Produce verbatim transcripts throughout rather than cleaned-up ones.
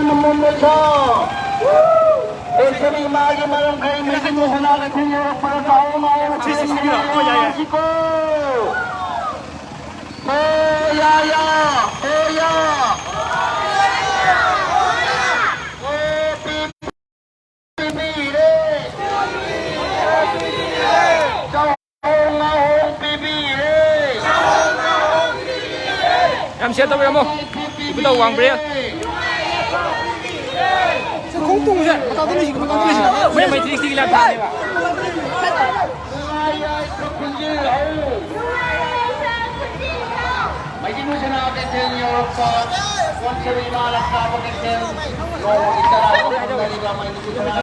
ꯃꯃꯣꯟ ꯃꯩꯁꯥ꯫ S C B ꯃꯥꯒꯤ ꯃꯔꯝ ꯀꯔꯤ ꯃꯩꯒꯤ ꯃꯨꯁꯅꯥ ꯀꯩꯊꯦꯜ ꯌꯧꯔꯛꯄꯗ ꯆꯥꯎꯅ ꯁꯤ, ꯁꯤ, ꯁꯤ, ꯁꯤ, ꯍꯣꯏ, ꯌꯥꯏ, ꯌꯥꯏ꯫ ꯁꯤꯀꯣ꯫ ꯍꯣ ꯌꯥ ꯌꯥ, ꯍꯣ ꯌꯥ꯫ ꯍꯣ ꯄꯤ ꯄꯤꯕꯤꯔꯦ꯫ ꯆꯍꯣꯡ ꯉꯥꯍꯣꯡ ꯄꯤꯕꯤꯔꯦ꯫ ꯌꯥꯝ ꯁꯤꯌꯔ ꯇꯧꯕꯤꯔꯝꯃꯣ꯫ ꯏꯕꯨꯙꯧ ꯋꯥꯡꯕ꯭ꯔꯦꯜ꯫ ꯈꯣꯡ ꯇꯣꯡꯉꯨꯁꯦ꯫ ꯃꯇꯥꯏꯗ ꯂꯩꯁꯤꯀꯣ, ꯃꯇꯥꯏꯗ ꯂꯩꯁꯤꯀꯣ꯫ ꯃꯣꯏ ꯃꯩꯇ꯭ꯔꯤ ꯁꯤꯒꯤ ꯂꯥꯟ ꯊꯥꯅꯦꯕ꯫ ꯅꯨꯡꯉꯥꯏ ꯌꯥꯏꯐ ꯈꯨꯟꯖꯤꯜ ꯍꯧ꯫ ꯃꯩꯖꯤꯕꯨ ꯁꯅꯥ ꯀꯩꯊꯦꯜ ꯌꯧꯔꯛꯄ, ꯀꯣꯟꯁꯦꯕꯤ ꯏꯃꯥ ꯂꯛꯇꯥꯕ ꯀꯩꯊꯦꯜ, ꯅꯣꯡꯃꯒꯤ ꯆꯔꯥ ꯐꯪꯅꯔꯤꯕ ꯃꯩꯖꯤꯕꯨ ꯁꯅꯥ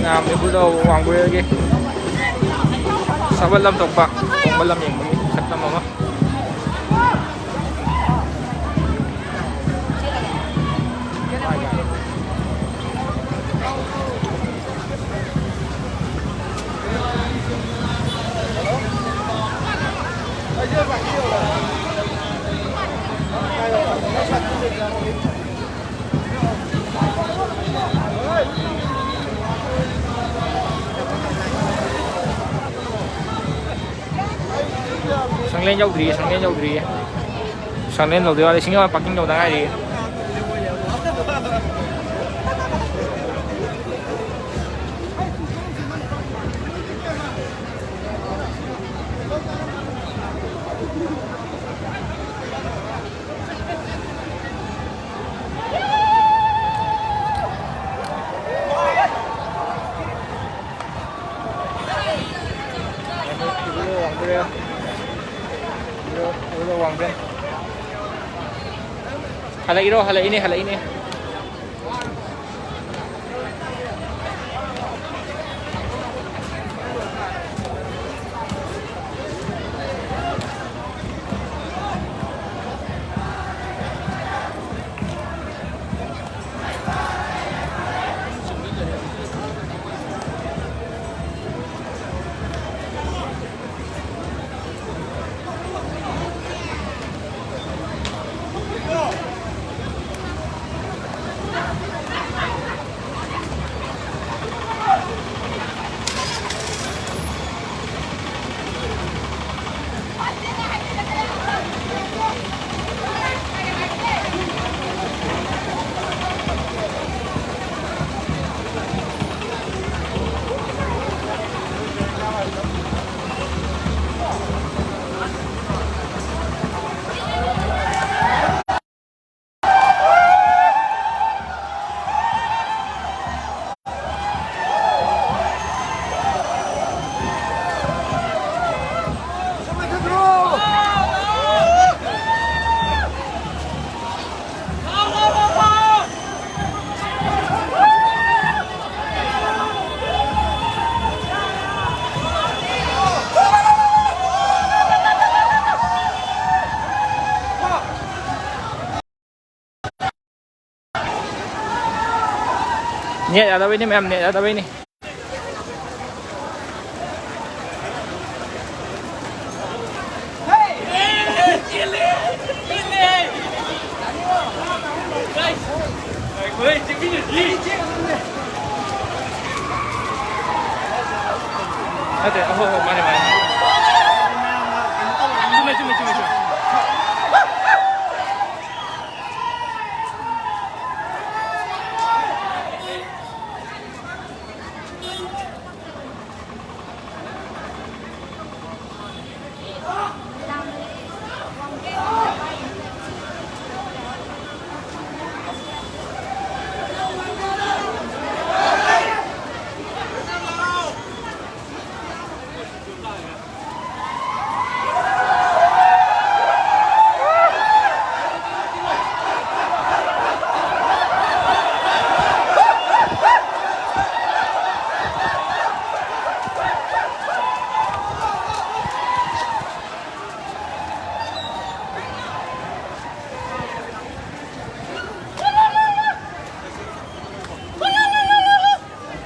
ꯃꯌꯥꯝ ꯏꯕꯨꯙꯧ ꯋꯥꯡꯕ꯭ꯔꯦꯜꯒꯤ ꯁꯥꯕꯜ ꯂꯝ ꯊꯣꯛꯄ ꯀꯣꯡꯕ ꯂꯝ ꯌꯦꯡꯕꯒꯤ ꯁꯛꯇꯝ ꯑꯃ꯫ ꯁꯪꯂꯦꯟ ꯌꯧꯗ꯭ꯔꯤꯌꯦ, ꯁꯪꯂꯦꯟ ꯌꯧꯗ꯭ꯔꯤꯌꯦ꯫ ꯁꯪꯂꯦꯟ ꯌꯧꯗ꯭ꯔꯤ ꯃꯥꯜꯂꯦ, ꯁꯤꯡꯖꯃꯩ ꯄꯥꯔꯀꯤꯡ ꯌꯧꯗ ꯉꯥꯏꯔꯤ꯫ ꯍꯜꯂꯛꯏꯔꯣ? ꯍꯜꯂꯛꯏꯅꯦ, ꯍꯜꯂꯛꯏꯅꯦ꯫ ꯅꯦꯠ ꯌꯥꯗꯕꯩꯅꯤ ꯃꯌꯥꯝ, ꯅꯦꯠ ꯌꯥꯗꯕꯩꯅꯤ꯫ ꯅꯠꯇꯦ, ꯑꯍꯣ, ꯍꯣ, ꯃꯥꯅꯦ, ꯃꯥꯅꯦ꯫ ꯆꯨꯝꯃꯦ, ꯆꯨꯝꯃꯦ, ꯆꯨꯝꯃꯦ, ꯆꯨꯝꯃꯦ꯫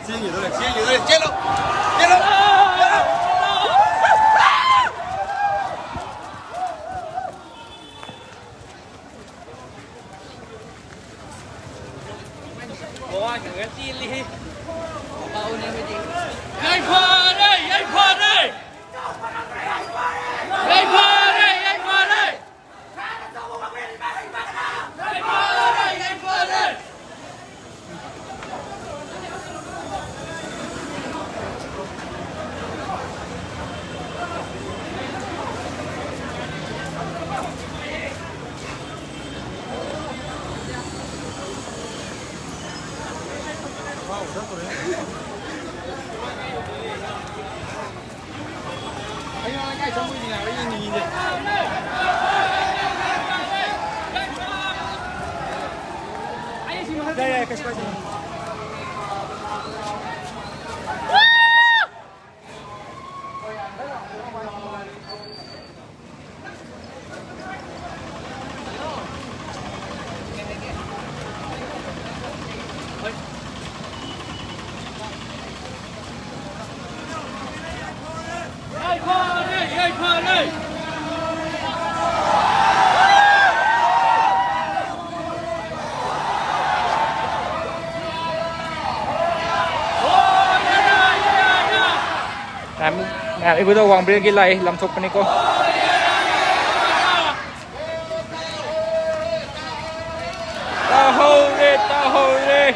ꯆꯦꯟꯈꯤꯗꯣꯔꯦ, ꯆꯦꯟꯈꯤꯗꯣꯔꯦ, ꯆꯦꯜꯂꯣ, ꯆꯦꯜꯂꯣ, ꯆꯦꯜꯂꯣ꯫ ꯋꯥ ꯈꯔ ꯆꯦꯜꯂꯤꯍꯦ꯫ ꯌꯥꯏꯐꯔꯦ, ꯌꯥꯏꯐꯔꯦ! ꯌꯥꯏꯐꯔꯦ, ꯌꯥꯏꯐꯔꯦ! ꯌꯥꯏ, ꯌꯥꯏ, ꯀꯩꯁꯨ ꯀꯥꯏꯗꯦ꯫ ꯃꯌꯥꯝ, ꯃꯌꯥꯝ ꯏꯕꯨꯙꯧ ꯋꯥꯡꯕ꯭ꯔꯦꯟꯒꯤ ꯂꯥꯏ ꯂꯝꯊꯣꯛꯄꯅꯤꯀꯣ꯫ ꯇꯥꯍꯧꯔꯦ, ꯇꯥꯍꯧꯔꯦ꯫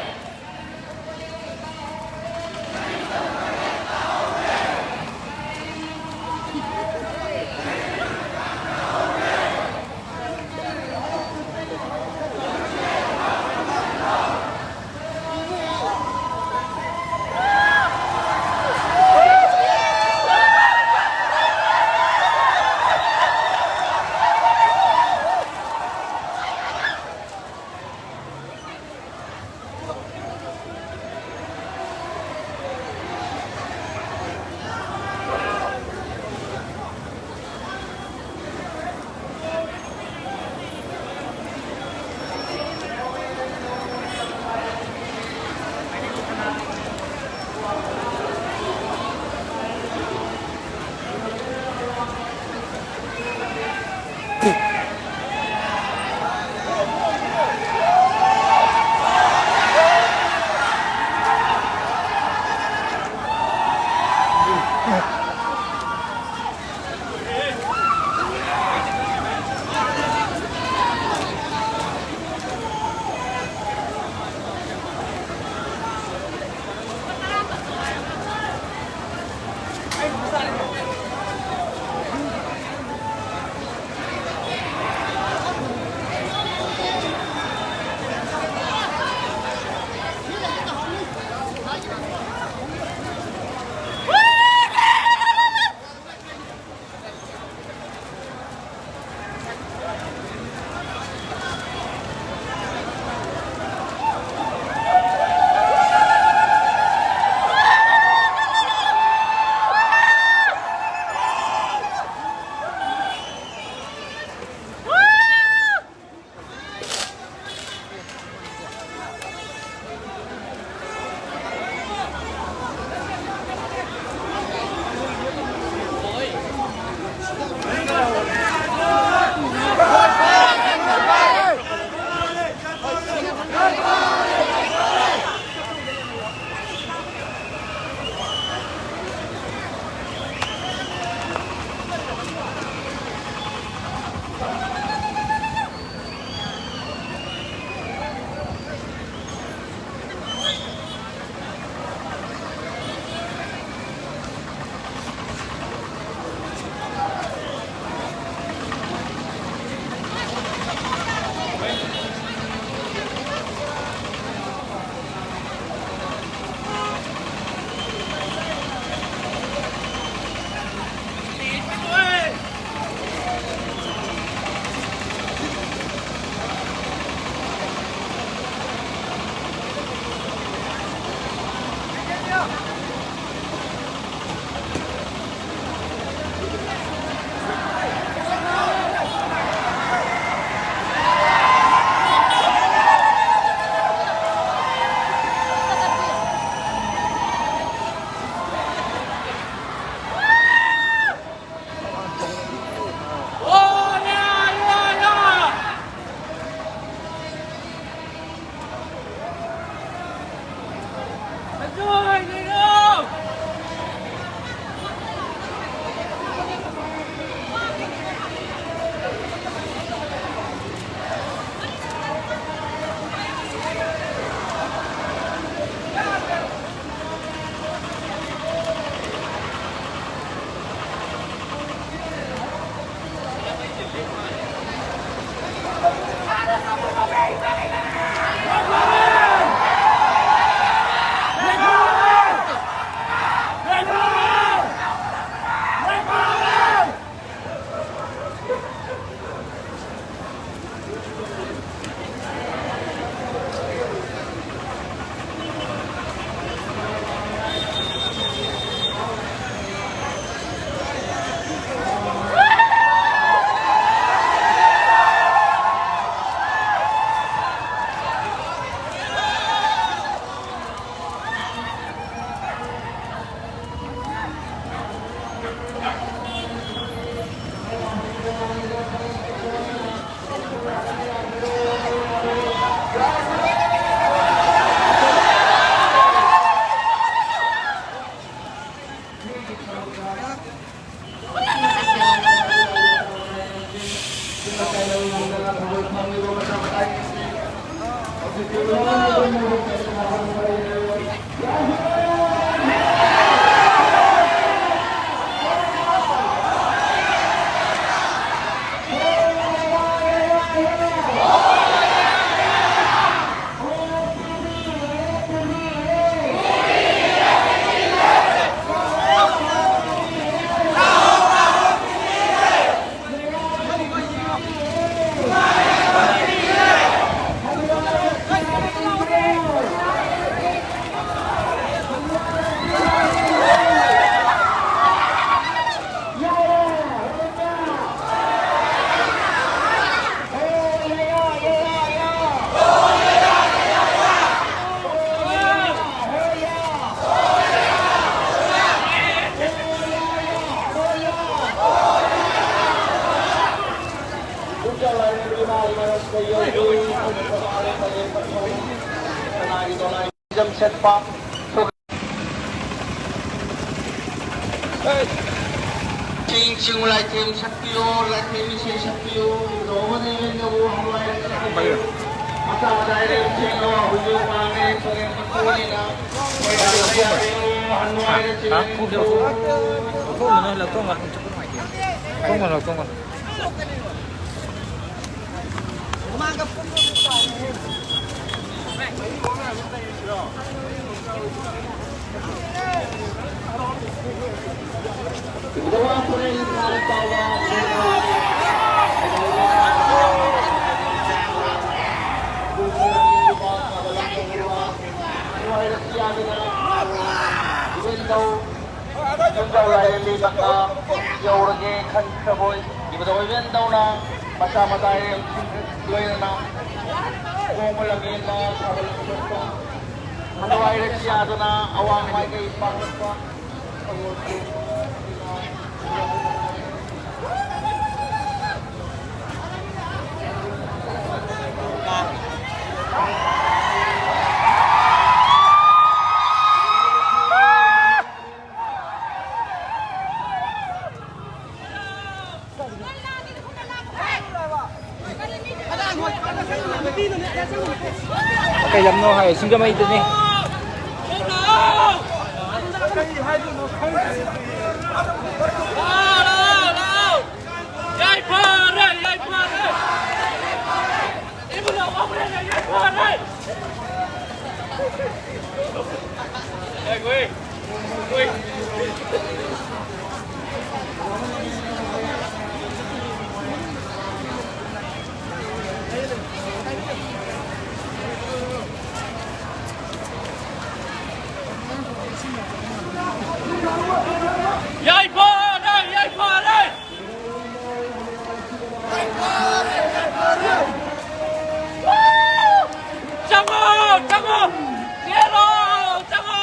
ꯖꯝꯁꯦꯠꯄ ꯆꯤꯡ ꯆꯤꯡ ꯂꯥꯏꯊꯦꯝ ꯁꯛꯄꯤꯌꯣ, ꯂꯥꯏꯊꯦꯝ ꯏꯁꯩ ꯁꯛꯄꯤꯌꯣ꯫ ꯂꯨꯍꯣꯡꯕꯗ ꯏꯕꯦꯟꯗꯕꯨ ꯍꯜꯋꯥꯏ ꯁꯛꯄꯤꯌꯣ꯫ ꯃꯆꯥ ꯃꯆꯥ ꯏꯔꯦꯝ ꯁꯦꯡꯅ ꯍꯧꯖꯤꯛ ꯋꯥꯡꯉꯦ, ꯁꯣꯔꯦꯟ ꯃꯇꯨꯅꯤꯅ꯫ ꯍꯥ? ꯀꯣꯛꯁꯦ ꯂꯧꯊꯣꯛ-, ꯂꯧꯊꯣꯛꯑꯝꯃꯅꯨ, ꯂꯧꯊꯣꯛꯑꯝꯃꯅꯨ꯫ ꯂꯧꯊꯣꯛꯑꯝꯃꯅꯨ, ꯂꯧꯊꯣꯛꯑꯝꯃꯅꯨ꯫ ꯌꯨꯝꯖꯥꯎ ꯂꯥꯏꯔꯦꯝꯕꯤ ꯃꯀꯥ ꯌꯧꯔꯒꯦ ꯈꯟꯈ꯭ꯔꯕꯣꯏ? ꯏꯕꯨꯙꯧ ꯏꯕꯦꯟꯗꯧꯅ ꯃꯆꯥ ꯃꯆꯥ ꯏꯔꯦꯝꯁꯤꯡ ꯂꯣꯏꯅꯅ ꯈꯣꯡꯕ ꯂꯝꯕꯦꯟꯗ ꯊꯥꯕꯜ ꯆꯣꯡꯕ ꯍꯟꯗꯋꯥꯏꯔ ꯆꯤꯌꯥꯗꯨꯅ ꯑꯋꯥꯡ ꯃꯥꯏꯀꯩ ꯄꯥꯡꯂꯛꯄ ꯀꯩ ꯂꯝꯅꯣ ꯍꯥꯏ, ꯁꯤꯡꯖꯃꯩꯗꯅꯦ꯫ ꯌꯥꯏꯐꯔꯦ! ꯌꯥꯏꯐꯔꯦ! ꯆꯪꯉꯣ! ꯆꯪꯉꯣ! ꯆꯦꯜꯂꯣ! ꯆꯪꯉꯣ!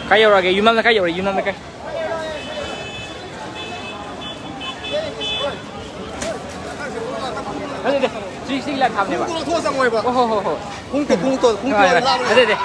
ꯀꯥꯏ ꯌꯧꯔꯛꯑꯒꯦ? ꯌꯨꯝꯅꯥꯝꯅ ꯀꯥꯏ ꯌꯧꯔꯦ? ꯌꯨꯝꯅꯥꯝꯅ ꯀꯥꯏ? ꯅꯠꯇꯦ, ꯅꯠꯇꯦ꯫ ꯁꯤ, ꯁꯤ ꯂꯥꯏꯚ ꯊꯥꯕꯅꯦꯕ꯫ ꯈꯣꯡꯎꯞꯇꯣ ꯂꯧꯊꯣꯛꯑ ꯆꯪꯉꯣꯏꯕ꯫ ꯑꯣ, ꯍꯣ, ꯍꯣ, ꯍꯣ꯫ ꯈꯣꯡꯎꯞꯇꯣ, ꯈꯣꯡꯎꯞꯇꯣ, ꯈꯣꯡꯎꯞꯇꯣ ꯍꯣꯏ, ꯍꯣꯏ꯫ ꯂꯥꯞꯅ ꯅꯠꯇꯦ, ꯅꯠꯇꯦ꯫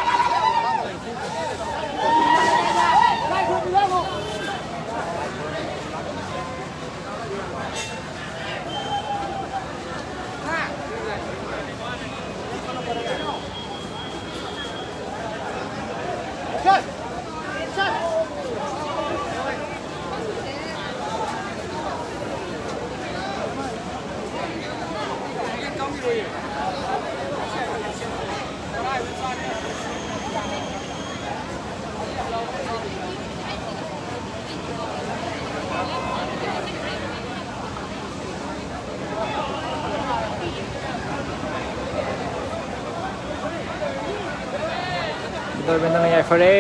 ꯂꯣꯏꯕꯗꯅ ꯌꯥꯏꯐꯔꯦ꯫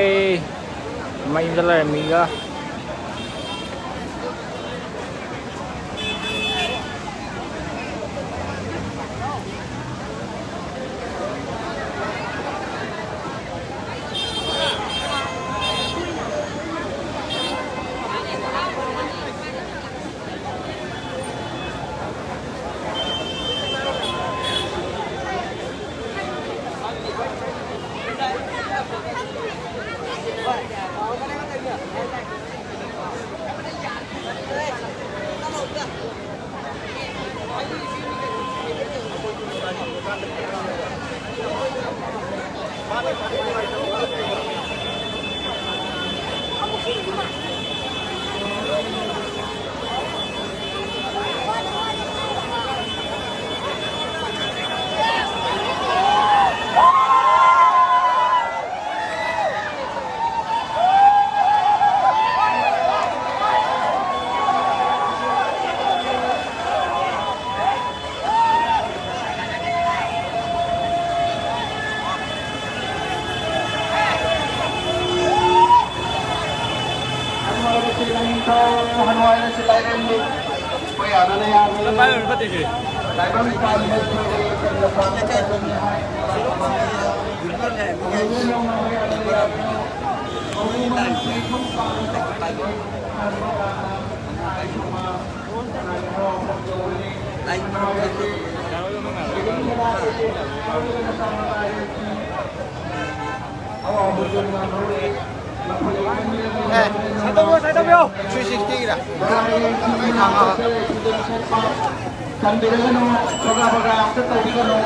ꯃꯌꯨꯝꯗ ꯂꯩꯔꯝꯃꯤꯒ꯫ ꯑꯦ, ꯁꯥꯏꯠ ꯇꯧꯕꯤꯌꯣ, ꯁꯥꯏꯠ ꯇꯧꯕꯤꯌꯣ꯫ ꯊ꯭ꯔꯤ ꯁꯤꯛꯁꯇꯤꯒꯤꯔ? ꯆꯟꯕꯤꯔꯒꯅꯨ, ꯕꯒꯥ ꯕꯒꯥ ꯑꯝꯇ ꯇꯧꯕꯤꯒꯅꯨ꯫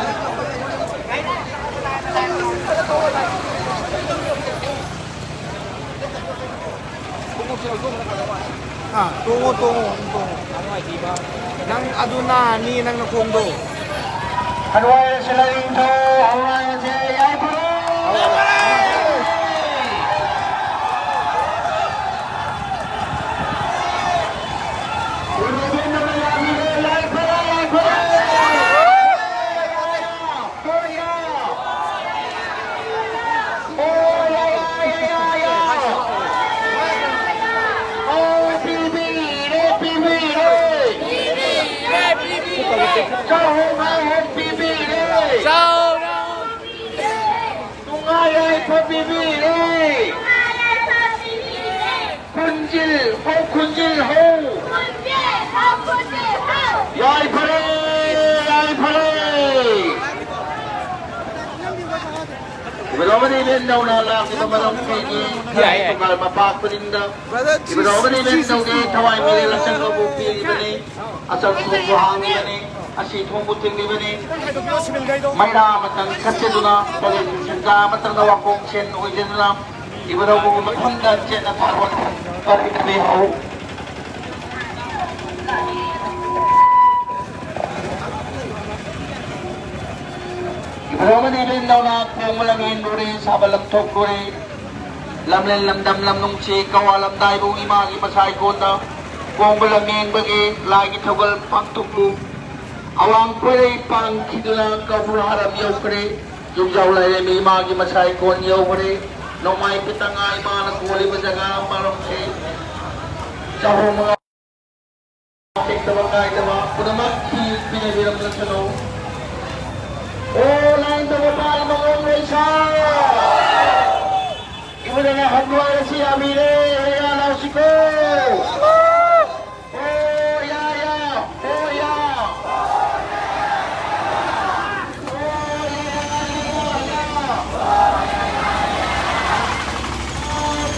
ꯑꯥ, ꯇꯣꯡꯉꯣ, ꯇꯣꯡꯉꯣ, ꯑꯗꯨꯝ ꯇꯣꯡꯉꯣ꯫ ꯅꯪ ꯑꯗꯨ ꯅꯥꯅꯤ, ꯅꯪ ꯅꯈꯣꯡꯗꯣ꯫ ꯍꯔꯋꯥꯏ ꯁꯤꯂꯥꯏ ꯅꯤꯡꯊꯧ, ꯍꯔꯋꯥꯏ ꯑꯁꯦ ꯌꯥꯏꯐꯔꯦ! ꯈꯨꯟꯖꯤꯜ ꯍꯧ, ꯈꯨꯟꯖꯤꯜ ꯍꯧ꯫ ꯌꯥꯏꯐꯔꯦ, ꯌꯥꯏꯐꯔꯦ꯫ ꯏꯕꯨꯙꯧ ꯑꯃꯗꯤ ꯏꯕꯦꯟꯗꯧꯅ ꯂꯥꯛꯂꯤꯕ ꯃꯔꯝ ꯀꯩꯒꯤ? ꯌꯥꯏ, ꯌꯥꯏ꯫ ꯊꯧꯕꯥꯜ ꯃꯄꯥ ꯈꯨꯗꯤꯡꯗ ꯏꯕꯨꯙꯧ ꯑꯃꯗꯤ ꯏꯕꯦꯟꯗꯧꯒꯤ ꯊꯋꯥꯏ ꯃꯤꯂꯦꯜ ꯑꯆꯪꯕꯕꯨ ꯄꯤꯔꯤꯕꯅꯤ꯫ ꯑꯆꯪ ꯊꯣꯡꯕꯨ ꯍꯥꯡꯂꯤꯕꯅꯤ꯫ ꯑꯁꯤ ꯊꯣꯡꯕꯨ ꯊꯤꯡꯂꯤꯕꯅꯤ꯫ ꯃꯩꯔꯥ ꯑꯃꯇꯪ ꯀꯠꯆꯗꯨꯅ, ꯇꯔꯦꯠ ꯁꯦꯟꯖꯥ ꯑꯃꯇꯪꯗ ꯋꯥꯈꯣꯡ ꯁꯦꯟ ꯑꯣꯏꯖꯗꯨꯅ, ꯏꯕꯨꯙꯧꯕꯨ ꯃꯐꯝꯗ ꯆꯦꯠꯅ ꯊꯥꯔꯣꯟ ꯄꯔꯤꯡ ꯄꯤꯍꯧ꯫ ꯏꯕꯨꯙꯧ ꯑꯃꯗꯤ ꯏꯕꯦꯟꯗꯧꯅ ꯈꯣꯡꯕ ꯂꯝꯍꯦꯟ ꯂꯨꯔꯦ, ꯁꯥꯕ ꯂꯝꯊꯣꯛ ꯂꯨꯔꯦ꯫ ꯂꯝꯂꯦꯟ ꯂꯝꯗꯝ ꯂꯝ ꯅꯨꯡꯁꯤ ꯀꯋꯥ ꯂꯝꯗꯥꯏꯕꯨ ꯏꯃꯥꯒꯤ ꯃꯁꯥꯏꯀꯣꯟꯗ ꯈꯣꯡꯕ ꯂꯝꯍꯦꯟꯕꯒꯤ ꯂꯥꯏꯒꯤ ꯊꯧꯒꯜ ꯄꯥꯡꯊꯣꯛꯂꯨ꯫ ꯑꯋꯥꯡ ꯄꯣꯏꯔꯩ ꯄꯥꯡꯈꯤꯗꯨꯅ ꯀꯧꯕ꯭ꯔꯨ ꯍꯥꯔꯝ ꯌꯧꯈ꯭ꯔꯦ꯫ ꯌꯨꯝꯖꯥꯎ ꯂꯥꯏꯔꯦꯝꯕꯤ ꯏꯃꯥꯒꯤ ꯃꯁꯥꯏꯀꯣꯟ ꯌꯧꯈ꯭ꯔꯦ꯫ ꯅꯣꯡꯃꯥꯏ ꯄꯤꯇꯉꯥ ꯏꯃꯥꯅ ꯀꯣꯜꯂꯤꯕ ꯖꯒꯥ ꯃꯔꯝꯁꯦ ꯆꯍꯨꯝ ꯃꯉꯥ ꯇꯦꯛꯇꯕ ꯀꯥꯏꯗꯕ ꯄꯨꯝꯅꯃꯛꯀꯤ ꯄꯤꯅꯕꯤꯔꯝꯂꯁꯅꯨ꯫ ꯑꯣ ꯂꯥꯏꯅꯤꯡꯊꯧ ꯃꯄꯥ ꯏꯃꯥ ꯑꯣꯝ ꯂꯩꯁꯥ꯫ ꯏꯕꯨꯙꯧꯅ ꯍꯟꯗꯣꯛ ꯍꯥꯏꯔꯁꯤ ꯌꯥꯕꯤꯔꯦ꯫ ꯍꯩꯌꯥ ꯂꯥꯎꯁꯤꯀꯣ꯫ ꯑꯣ ꯌꯥ ꯌꯥ꯫ ꯑꯣ ꯌꯥ꯫ ꯑꯣ ꯌꯥ ꯌꯥ ꯌꯥ ꯌꯥ꯫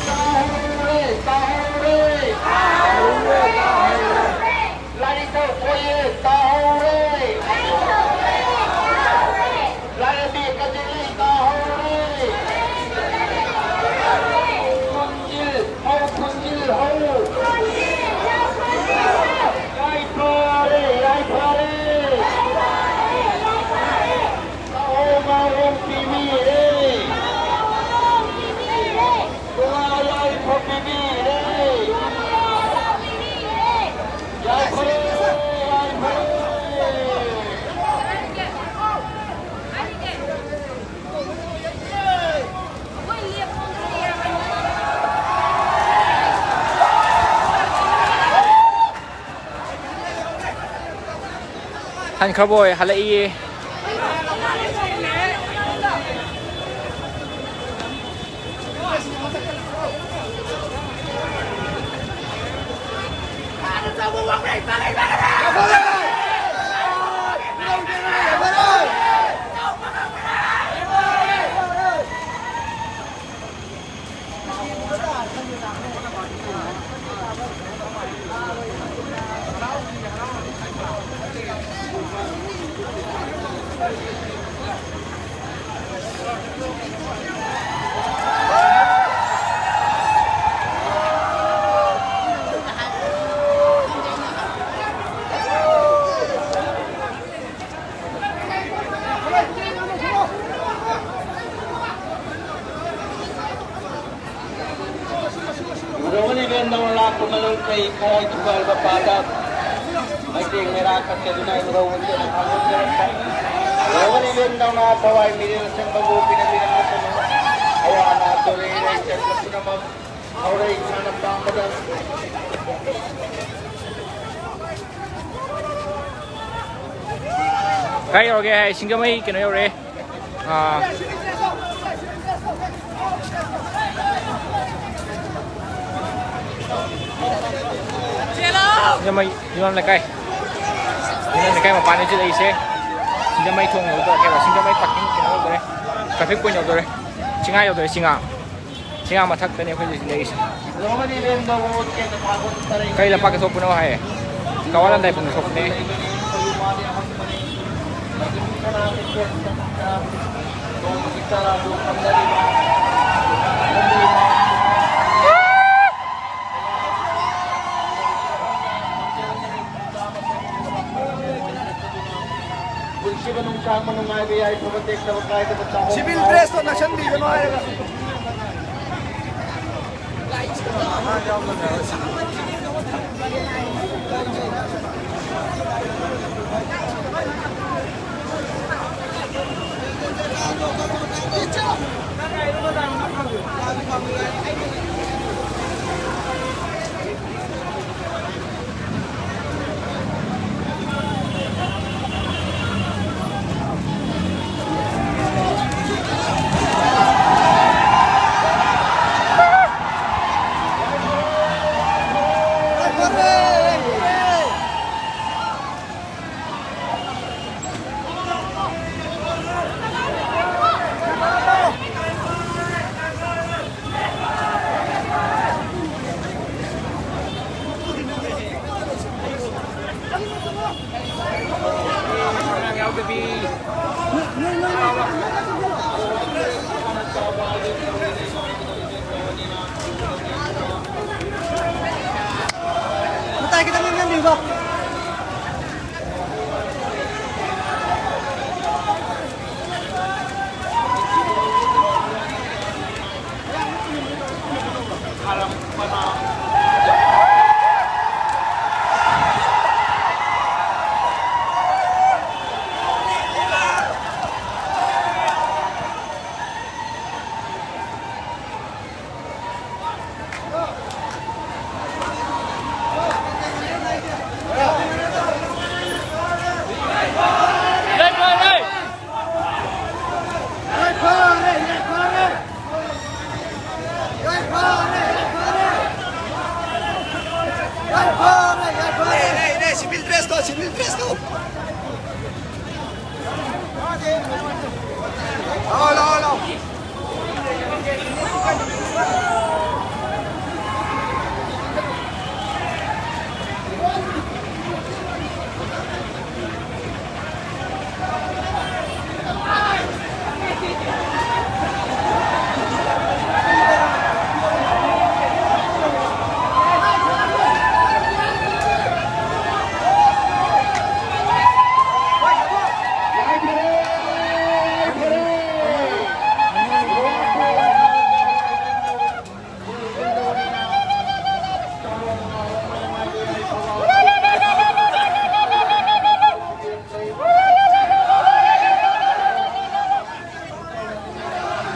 ꯇꯥꯍꯧꯔꯦ, ꯇꯥꯍꯧꯔꯦ꯫ ꯂꯥꯏꯅꯤꯡꯊꯧ ꯀꯣꯌꯦ ꯇꯥꯍꯧꯔꯦ꯫ ꯂꯥꯏꯔꯦꯝꯕꯤ ꯀꯖꯦꯡꯂꯩ ꯇꯥꯍꯧꯔꯦ꯫ ꯈꯨꯟꯖꯤꯜ ꯍꯧ, ꯈꯨꯟꯖꯤꯜ ꯍꯧ꯫ ꯌꯥꯏꯐꯔꯦ, ꯌꯥꯏꯐꯔꯦ꯫ ꯇꯥꯍꯧ ꯃꯥꯍꯧ ꯄꯤꯕꯤꯔꯦ꯫ ꯅꯨꯡꯉꯥꯏ ꯌꯥꯏꯐ ꯄꯤꯕꯤꯔꯦ꯫ ꯌꯥꯏꯐꯔꯦ, ꯌꯥꯏꯐꯔꯦ꯫ ꯍꯟꯈ꯭ꯔꯕꯣꯏ ꯍꯜꯂꯛꯏꯌꯦ꯫ ꯎꯔꯧꯅꯤ ꯕꯦꯟꯗꯧꯅ ꯂꯥꯛꯄ ꯃꯅꯨꯡ ꯀꯩ ꯈꯔ ꯊꯨꯒꯥꯏꯕ ꯄꯥꯗ ꯃꯩꯇꯩ ꯃꯦꯔꯥ ꯀꯠꯀꯗꯨꯅ ꯎꯔꯧ ꯃꯁꯦꯟꯅ ꯐꯥꯒꯣꯟꯖꯔꯛꯄ꯫ ꯎꯔꯧꯅꯤ ꯕꯦꯟꯗꯧꯅ ꯊꯋꯥꯏ ꯃꯤꯔꯦꯜ ꯆꯪꯕꯕꯨ ꯄꯤꯅꯕꯤꯔꯛꯄꯁꯨ ꯑꯋꯥ ꯑꯅꯥ ꯇꯣꯔꯦ ꯏꯔꯩ ꯆꯠꯄ ꯄꯨꯝꯅꯃꯛ ꯍꯧꯔꯛꯏ ꯏꯁꯥꯅ ꯄꯥꯝꯕꯗ꯫ ꯀꯥꯏ ꯌꯧꯔꯒꯦ? ꯍꯥꯏ, ꯁꯤꯡꯖꯃꯩ ꯀꯩꯅꯣ ꯌꯧꯔꯦ꯫ ꯑꯥ꯫ ꯁꯤꯡꯖꯃꯩ ꯌꯨꯝꯅꯥꯝ ꯂꯩꯀꯥꯏ꯫ ꯌꯨꯝꯅꯥꯝ ꯂꯩꯀꯥꯏ ꯃꯄꯥꯟꯗ ꯍꯧꯖꯤꯛ ꯂꯩꯔꯤꯁꯦ꯫ ꯁꯤꯡꯖꯃꯩ ꯊꯣꯡ ꯌꯧꯗꯣꯔꯦ, ꯁꯤꯡꯖꯃꯩ parking ꯀꯩꯅꯣ ꯌꯧꯗꯣꯔꯦ꯫ Traffic point ꯌꯧꯗꯣꯔꯦ꯫ ꯆꯤꯡꯉꯥ ꯌꯧꯗꯣꯔꯦ, ꯆꯤꯡꯉꯥ꯫ ꯆꯤꯡꯉꯥ ꯃꯊꯛꯇꯅꯦ ꯑꯩꯈꯣꯏ ꯍꯧꯖꯤꯛ ꯂꯩꯔꯤꯁꯦ꯫ ꯀꯩ ꯂꯝꯄꯥꯛꯇ ꯊꯣꯛꯄꯅꯣ ꯍꯥꯏꯌꯦ? ꯀꯋꯥ ꯂꯥꯟꯗꯥꯏ ꯄꯨꯡꯗ ꯊꯣꯛꯄꯅꯦ꯫ ꯄꯨꯟꯁꯤꯕ ꯅꯨꯡꯁꯥꯡꯕ ꯅꯨꯡꯉꯥꯏꯕ ꯌꯥꯏꯐꯕ ꯇꯦꯛꯇꯕ ꯀꯥꯏꯗꯕ ꯆꯥꯍꯧ civil dress ꯇꯣ ꯅꯛꯁꯟꯕꯤꯒꯅꯨ ꯍꯥꯏꯔꯒ꯫ Civil dress ꯇꯣ, civil dress ꯇꯣ꯫ ꯂꯥꯛꯑꯣ, ꯂꯥꯛꯑꯣ, ꯂꯥꯛꯑꯣ꯫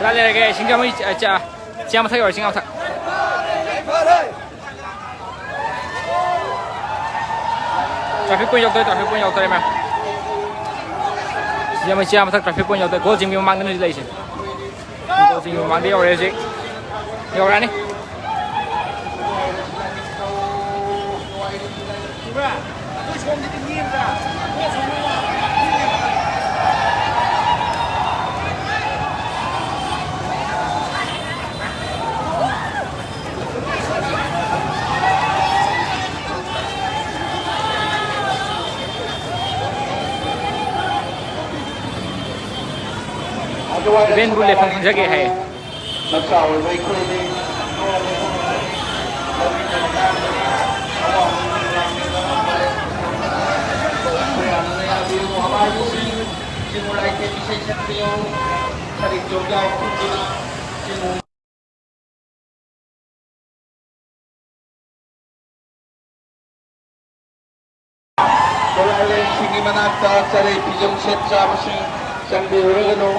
ꯀꯗꯥꯏ ꯂꯩꯔꯒꯦ? ꯁꯤꯡꯖꯃꯩ, ꯑ, ꯆ-, ꯆꯤꯌꯥ ꯃꯊꯛ ꯌꯧꯔꯦ, ꯆꯤꯌꯥ ꯃꯊꯛ꯫ Traffic point ꯌꯧꯗꯣꯔꯦ, traffic point ꯌꯧꯗꯣꯔꯦ, ꯃꯌꯥꯝ꯫ ꯁꯤꯡꯖꯃꯩ ꯆꯤꯌꯥ ꯃꯊꯛ traffic point ꯌꯧꯗꯣꯔꯦ꯫ ꯒꯣꯜ ꯆꯤꯡꯒꯤ ꯃꯃꯥꯡꯗꯅꯤ ꯍꯧꯖꯤꯛ ꯂꯩꯔꯤꯁꯦ꯫ ꯒꯣꯜ ꯆꯤꯡꯒꯤ ꯃꯃꯥꯡꯗ ꯌꯧꯔꯦ ꯍꯧꯖꯤꯛ꯫ ꯌꯧꯔꯛꯑꯅꯤ꯫ ꯏꯚꯦꯟꯕꯨ ꯂꯦꯞꯐꯝ ꯈꯪꯖꯒꯦ ꯍꯥꯏꯌꯦ꯫ ꯃꯆꯥ ꯑꯣꯏꯕ ꯑꯩꯈꯣꯏꯗꯤ ꯈꯨꯔꯥꯏꯂꯦꯟꯁꯤꯡꯒꯤ ꯃꯅꯥꯛꯇ ꯆꯔꯩ ꯐꯤꯖꯣꯜ ꯁꯦꯠ ꯆꯥꯕꯁꯤꯡ ꯆꯪꯕꯤꯔꯨꯔꯒꯅꯨ꯫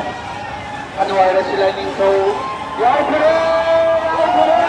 ꯑꯅꯨ ꯑꯥꯏꯔꯥ ꯁꯤꯂꯥꯏ ꯅꯤꯡꯊꯧ ꯌꯥꯏꯐꯔꯦ! ꯌꯥꯏꯐꯔꯦ!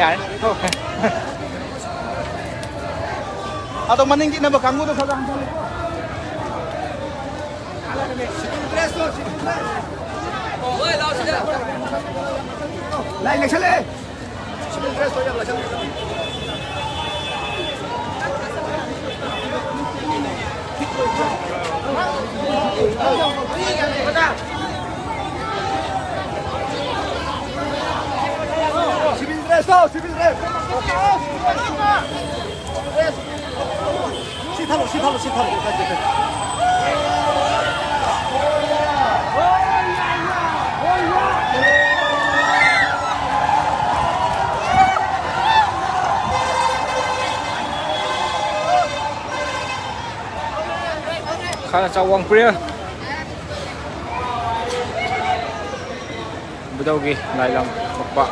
ꯌꯥꯔꯦ꯫ ꯑꯗꯣ ꯃꯅꯤꯡꯒꯤ ꯏꯟꯅꯕ ꯀꯥꯡꯕꯨꯗꯣ ꯈꯔ ꯍꯟꯊꯔꯣ꯫ ꯂꯥꯏ ꯂꯩꯁꯜꯂꯛꯑꯦ꯫ Civil dress ꯇꯣ, civil dress꯫ ꯁꯤ ꯊꯥꯂꯣ, ꯁꯤ ꯊꯥꯂꯣ, ꯁꯤ ꯊꯥꯂꯣ꯫ ꯈꯥꯅ ꯆꯥꯎꯋꯥꯡ ꯄ꯭ꯔꯦ꯫ ꯕꯨꯙꯧꯒꯤ ꯂꯥꯏꯂꯝ ꯊꯣꯛꯄ꯫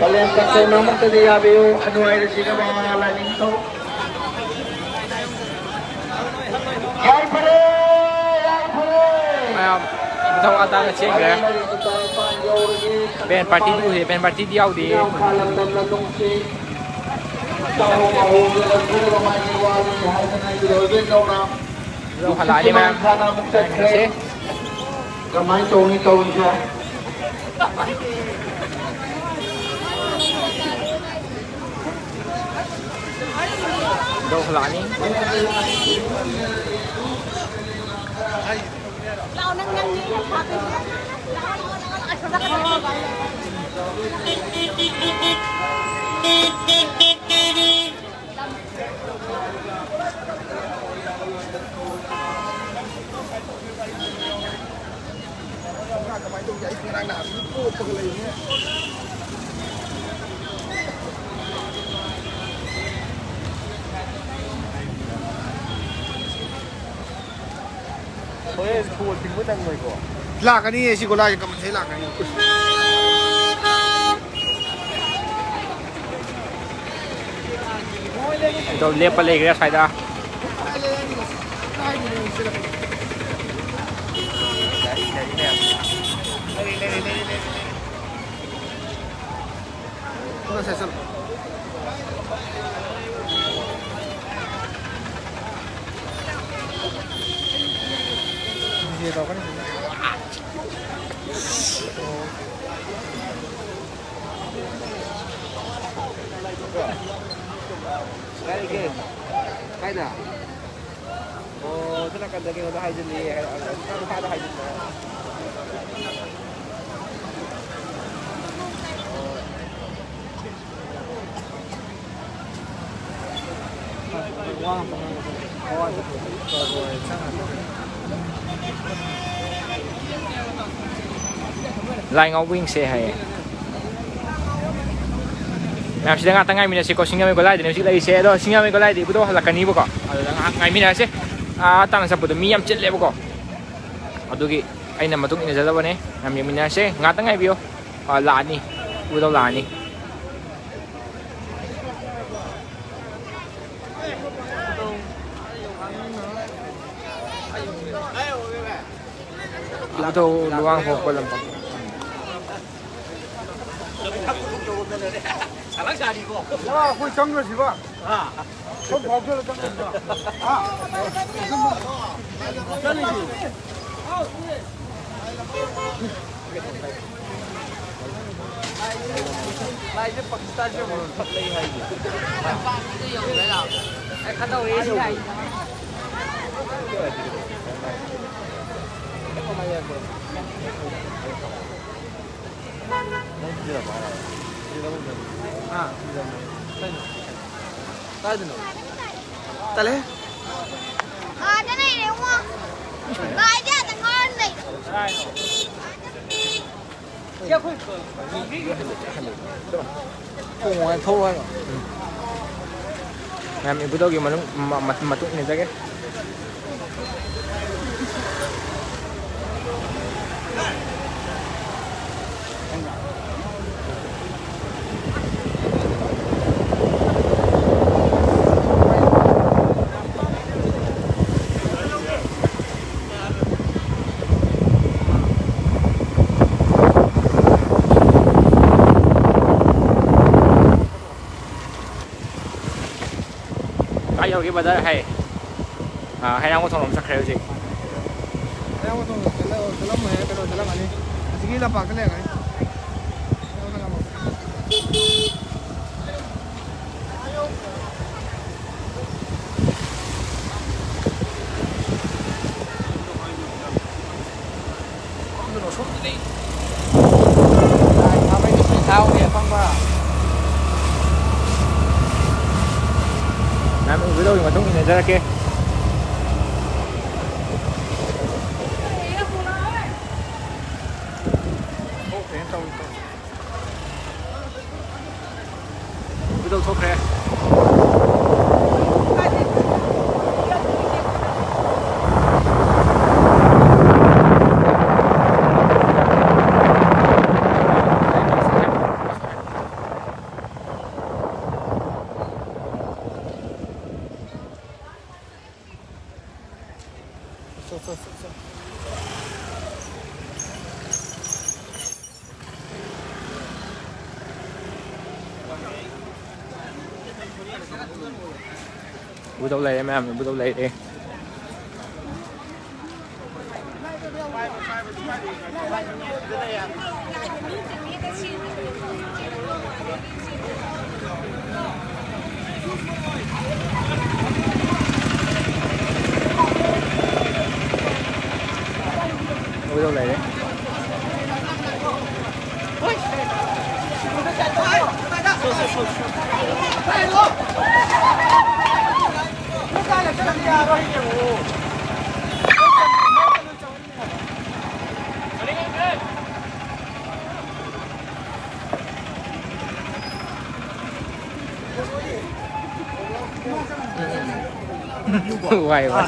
ꯄꯂꯦꯝ ꯀꯟꯇ꯭ꯔꯣꯜ ꯑꯃꯠꯇꯗ ꯌꯥꯕꯤꯌꯨ, ꯍꯅꯨ ꯍꯥꯏꯔꯁꯤꯅꯕ ꯂꯥꯏꯅꯤꯡꯊꯧ꯫ ꯌꯥꯏꯐꯔꯦ, ꯌꯥꯏꯐꯔꯦ꯫ ꯃꯌꯥꯝ ꯊꯧ ꯑꯇꯥꯒ ꯆꯦꯟꯈ꯭ꯔꯦ꯫ ꯕꯦꯟ ꯄꯥꯔꯇꯤꯗꯤ ꯎꯗꯦ, ꯕꯦꯟ ꯄꯥꯔꯇꯤꯗꯤ ꯌꯥꯎꯗꯦ꯫ ꯑꯗꯨ ꯍꯜꯂꯛꯑꯅꯤ ꯃꯌꯥꯝ꯫ ꯃꯌꯥꯝ ꯌꯦꯡꯁꯤ꯫ ꯀꯃꯥꯏꯅ ꯇꯧꯅꯤ ꯇꯧꯔꯤꯁꯦ? ꯌꯧꯈꯠꯂꯛꯑꯅꯤ꯫ ꯍꯣꯔꯦꯟ ꯐꯣꯟ ꯊꯤꯡꯕ ꯅꯪꯉꯣꯏꯀꯣ? ꯂꯥꯛꯀꯅꯤꯌꯦ, ꯁꯤ ꯒꯣꯂꯥꯏꯁꯦ ꯀꯃꯟꯁꯦ ꯂꯥꯛꯀꯅꯤ꯫ ꯑꯗꯣ ꯂꯦꯞꯄ ꯂꯩꯈ꯭ꯔꯦ ꯁ꯭ꯋꯥꯏꯗ꯫ ꯀꯥꯏꯗ? ꯀꯥꯏꯗ? ꯑꯣ, ꯁꯣꯝ ꯅꯥꯀꯟꯗ ꯀꯩꯅꯣꯗ ꯍꯥꯏꯖꯤꯜꯂꯤ, ꯍꯥꯏ-, ꯑ, ꯅꯨꯄꯥꯗ ꯍꯥꯏꯖꯤꯟꯕ꯫ ꯂꯥꯏ ꯉꯥꯎꯕ ꯌꯦꯡꯁꯦ ꯍꯥꯏꯌꯦ꯫ ꯃꯌꯥꯝ ꯁꯤꯗ ꯉꯥꯛꯇꯪ ꯉꯥꯏꯃꯤꯟꯅꯁꯤꯀꯣ꯫ ꯁꯤꯡꯖꯃꯩ ꯒꯣꯂꯥꯏꯗꯅꯦ ꯍꯧꯖꯤꯛ ꯂꯩꯔꯤꯁꯦ꯫ ꯑꯗꯣ ꯁꯤꯡꯖꯃꯩ ꯒꯣꯂꯥꯏꯗ ꯏꯕꯨꯙꯧ ꯍꯜꯂꯛꯀꯅꯤꯕꯀꯣ꯫ ꯑꯗꯨꯗ ꯉꯥꯏꯍꯥꯛ ꯉꯥꯏꯃꯤꯟꯅꯔꯁꯦ꯫ ꯑꯥ ꯇꯥꯟꯅ ꯆꯠꯄꯗꯣ ꯃꯤ ꯌꯥꯝ ꯆꯤꯜꯂꯦꯕꯀꯣ꯫ ꯑꯗꯨꯒꯤ ꯑꯩꯅ ꯃꯇꯨꯡ ꯏꯟꯅꯖꯗꯕꯅꯦ꯫ ꯌꯥꯝ ꯌꯦꯡꯃꯤꯟꯅꯔꯁꯦ꯫ ꯉꯥꯛꯇꯪ ꯉꯥꯏꯕꯤꯌꯣ꯫ ꯑꯥ, ꯂꯥꯛꯑꯅꯤ꯫ ꯏꯕꯨꯙꯧ ꯂꯥꯛꯑꯅꯤ꯫ ꯊꯧ ꯂꯨꯋꯥꯡ ꯍꯧꯔꯛꯄ ꯂꯝꯄꯥꯛ꯫ ꯑꯩꯈꯣꯏ ꯆꯪꯈ꯭ꯔꯁꯤꯕ꯫ ꯁꯣꯝ ꯐꯥꯎꯗꯔ ꯆꯪꯈ꯭ꯔꯁꯤꯕ꯫ ꯍꯥ? ꯆꯠꯂꯤꯁꯤ꯫ ꯂꯥꯏꯁꯦ ꯄꯥꯀꯤꯁꯇꯥꯟꯁꯦ ꯑꯃꯨꯛ ꯐꯠ ꯂꯩ ꯍꯥꯏꯁꯦ꯫ ꯑꯦ, ꯈꯔ ꯇꯧꯔꯛꯑꯦ ꯁꯤ ꯂꯥꯏꯁꯦ꯫ ꯅꯪ ꯄꯤꯖꯔꯕ ꯍꯥꯏꯔꯕ? ꯍꯥ? ꯀꯥꯏꯗꯅꯣ? ꯇꯜꯂꯦ꯫ ꯑꯥꯗ ꯂꯩꯔꯦ, ꯏꯕꯨꯡꯉꯣ꯫ ꯂꯥꯏꯗꯤ ꯑꯥꯗ ꯉꯥꯎꯔ ꯂꯩ꯫ ꯊꯣꯡꯉꯣ ꯍꯥꯏ, ꯊꯧꯔꯣ ꯍꯥꯏꯔꯣ? ꯃꯌꯥꯝ ꯏꯕꯨꯙꯧꯒꯤ ꯃꯅꯨꯡ, ꯃ-, ꯃ-, ꯃꯇꯨꯡ ꯏꯟꯅꯖꯒꯦ꯫ ꯀꯥꯏ ꯌꯧꯔꯒꯦ, ꯕ꯭ꯔꯗꯔ? ꯍꯥꯏ꯫ ꯑꯥ, ꯍꯩꯔꯥꯡꯒꯣꯏ ꯊꯣꯡꯂꯣꯝ ꯆꯠꯈ꯭ꯔꯦ ꯍꯧꯖꯤꯛ꯫ ꯍꯩꯔꯥꯡꯒꯣꯏ ꯊꯣꯡꯂꯣꯝ ꯆꯠꯂ-, ꯆꯠꯂꯝꯃꯣꯏꯍꯦ, ꯀꯩꯅꯣ ꯆꯠꯂꯝꯒꯅꯤ꯫ ꯑꯁꯤꯒꯤ ꯂꯝꯄꯥꯛꯇ ꯂꯩꯔꯝꯒꯅꯤ꯫ ꯃꯌꯥꯝ ꯎꯕꯤꯔꯣꯒꯤ ꯃꯇꯨꯡ ꯏꯟꯅꯖꯔꯛꯀꯦ꯫ ꯊꯣꯛꯈ꯭ꯔꯦꯅ ꯇꯧꯔꯤ ꯇꯧꯔꯤ꯫ ꯀꯩꯗꯧ ꯊꯣꯛꯈ꯭ꯔꯦ? ꯆꯣ, ꯆꯣ, ꯆꯣ, ꯆꯣ꯫ ꯎꯗꯧ ꯂꯩꯔꯦ ꯃꯌꯥꯝ, ꯎꯗꯧ ꯂꯩꯔꯦ꯫ ꯎꯗꯧ ꯂꯩꯔꯦ꯫ ꯋꯥꯏ, ꯋꯥꯏ꯫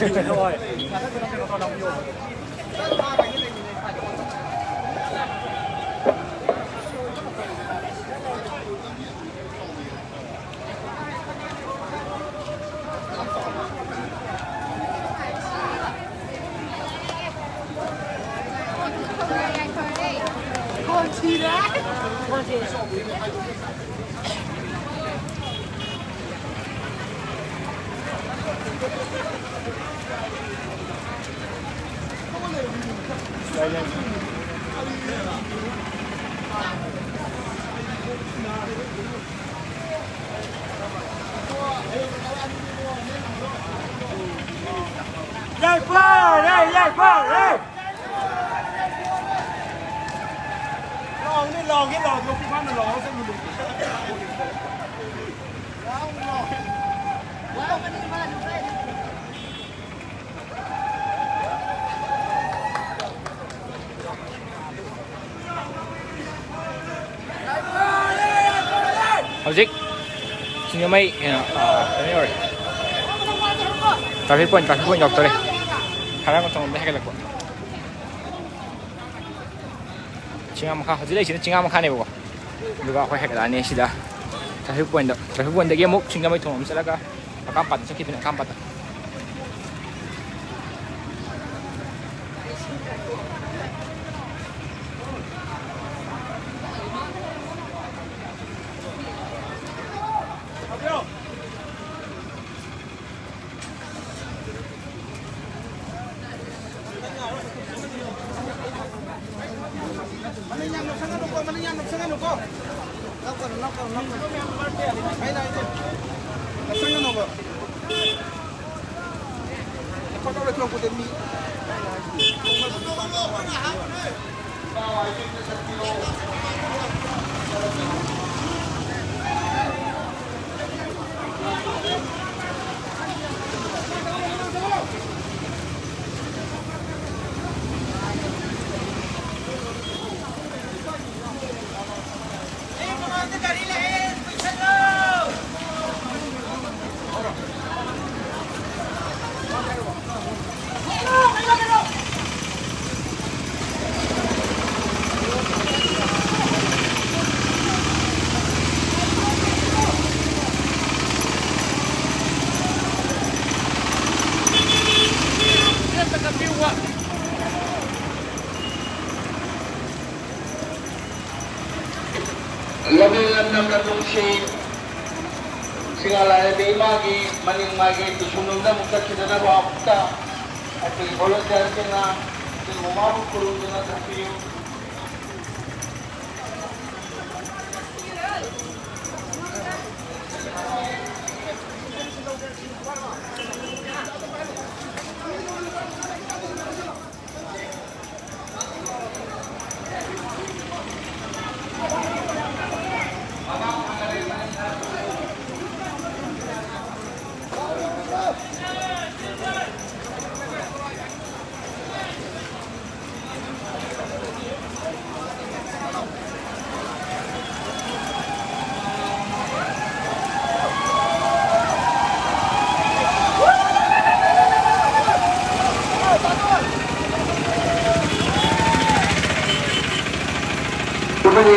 ꯌꯥꯏꯐꯔꯦ, ꯌꯥꯏꯐꯔꯦ! ꯂꯥꯎꯅꯦ, ꯂꯥꯎꯒꯦ, ꯂꯥꯎꯒꯦ, ꯄꯨꯡꯐꯥꯅ ꯂꯥꯎꯔ ꯆꯠꯂꯨꯅꯦ꯫ ꯍꯧꯖꯤꯛ ꯁꯤꯡꯖꯃꯩ ꯀꯩꯅꯣ, ꯑ, ꯀꯩꯅꯣ ꯌꯧꯔꯦ꯫ Traffic point, traffic point ꯌꯧꯔꯛꯇꯣꯔꯦ꯫ ꯈꯔ ꯃꯇꯝ ꯑꯃꯗ ꯍꯦꯟꯒꯠꯂꯛꯄ꯫ ꯆꯤꯡꯉꯥ ꯃꯈꯥ, ꯍꯧꯖꯤꯛ ꯂꯩꯔꯤꯁꯤꯅ ꯆꯤꯡꯉꯥ ꯃꯈꯥꯅꯦꯕꯀꯣ꯫ ꯑꯗꯨꯒ ꯑꯩꯈꯣꯏ ꯍꯦꯛꯂꯛꯑꯅꯤ ꯁꯤꯗ traffic pointꯇ꯫ Traffic pointꯇꯒꯤ ꯑꯃꯨꯛ ꯁꯤꯡꯖꯃꯩ ꯊꯣꯡ ꯑꯃ ꯆꯠꯂꯒ ꯑꯀꯥꯝꯄꯥꯠꯇ ꯆꯠꯈꯤꯗꯣꯏꯅꯦ, ꯑꯀꯥꯝꯄꯥꯠꯇ꯫ ꯂꯝꯕꯤ ꯂꯝꯗꯝ ꯂꯝꯗꯝꯁꯤ ꯁꯤꯡꯒꯥ ꯂꯥꯏꯔꯦꯝꯕꯤ ꯏꯃꯥꯒꯤ ꯃꯅꯤꯡ ꯃꯥꯏꯒꯤ ꯄꯤꯁꯨꯝꯂꯣꯝꯗ ꯑꯃꯨꯛ ꯆꯠꯈꯤꯗꯅꯕ ꯑꯃꯨꯛꯇ ꯑꯩꯈꯣꯏ ꯚꯣꯂꯨꯟꯇꯤꯌꯔꯁꯤꯡꯅ ꯆꯤꯡ ꯃꯃꯥꯕꯨ ꯈꯨꯔꯨꯝꯗꯨꯅ ꯊꯝꯕꯤꯌꯨ꯫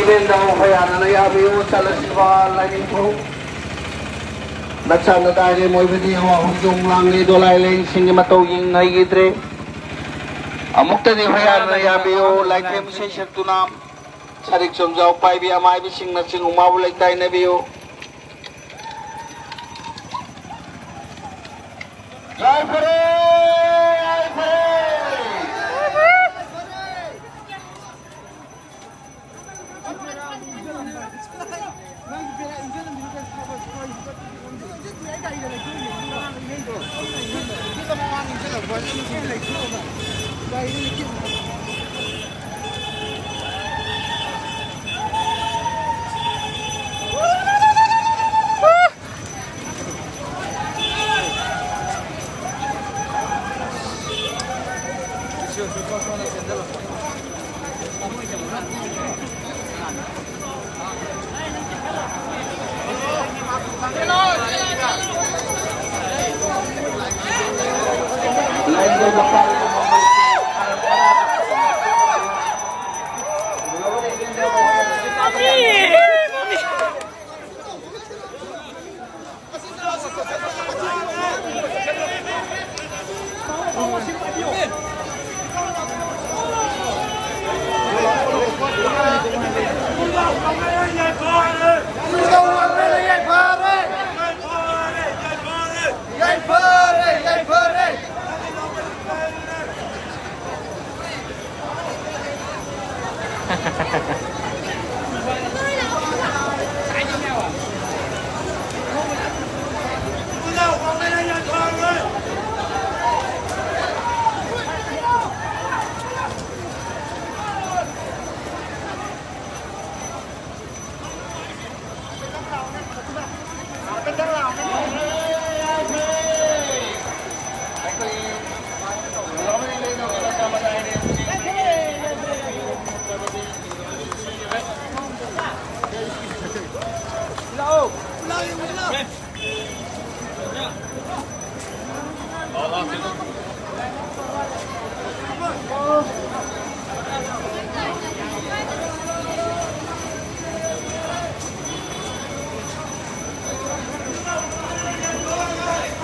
ꯏꯕꯦꯟꯗ ꯍꯣꯌꯥꯅꯅ ꯌꯥꯕꯤꯌꯨ꯫ ꯆꯠꯂꯁꯤꯕ ꯂꯥꯏꯅꯤꯡꯊꯧ꯫ ꯅꯆꯥ ꯅꯗꯥꯏꯔꯦꯝ ꯑꯣꯏꯕꯗꯤ ꯍꯋꯥ ꯍꯧꯗꯣꯡ ꯂꯥꯡꯂꯤ ꯗꯣꯂꯥꯏ ꯂꯦꯟꯁꯤꯡꯒꯤ ꯃꯇꯧ ꯌꯦꯡꯅꯈꯤꯗ꯭ꯔꯦ꯫ ꯑꯃꯨꯛꯇꯗꯤ ꯍꯣꯌꯥꯅ ꯌꯥꯕꯤꯌꯨ꯫ ꯂꯥꯏꯊꯦꯝ ꯏꯁꯩ ꯁꯛꯇꯨꯅ ꯁꯔꯤꯛ ꯆꯣꯝꯖꯥꯎ ꯄꯥꯏꯕꯤ ꯑꯃꯥꯏꯕꯤꯁꯤꯡꯅ ꯆꯤꯡ ꯎꯃꯥꯕꯨ ꯂꯩꯇꯥꯏꯅꯕꯤꯌꯨ꯫ ꯌꯥꯏꯐꯔꯦ, ꯌꯥꯏꯐꯔꯦ꯫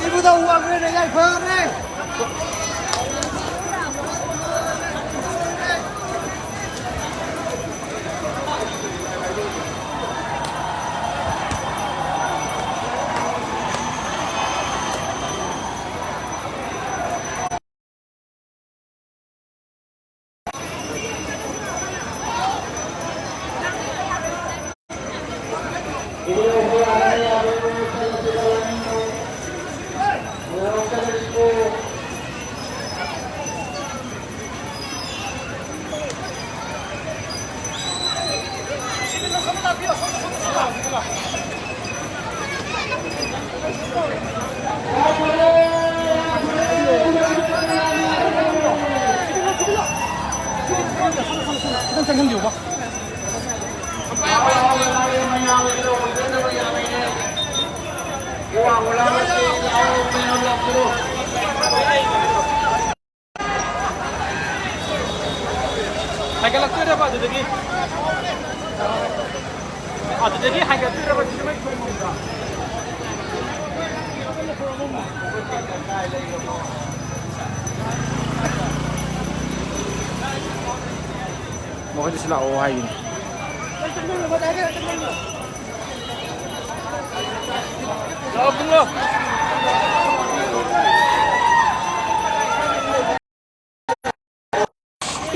ꯏꯕꯨꯙꯧ ꯋꯥꯡꯕ꯭ꯔꯦꯟꯅ ꯌꯥꯏꯐꯔꯦ꯫ ꯍꯥꯏꯒꯠꯂꯛꯇꯣꯏꯔꯕ ꯑꯗꯨꯗꯒꯤ? ꯑꯗꯨꯗꯒꯤ ꯍꯥꯏꯒꯠꯇꯣꯏꯔꯕ ꯁꯤꯃꯩ ꯊꯣꯡ ꯃꯐꯝꯗ? ꯃꯈꯣꯏꯗꯁꯨ ꯂꯥꯛꯑꯣ ꯍꯥꯏꯒꯤꯅꯤ꯫ ꯂꯥꯛꯑꯣ, ꯄꯨꯡꯂꯣ꯫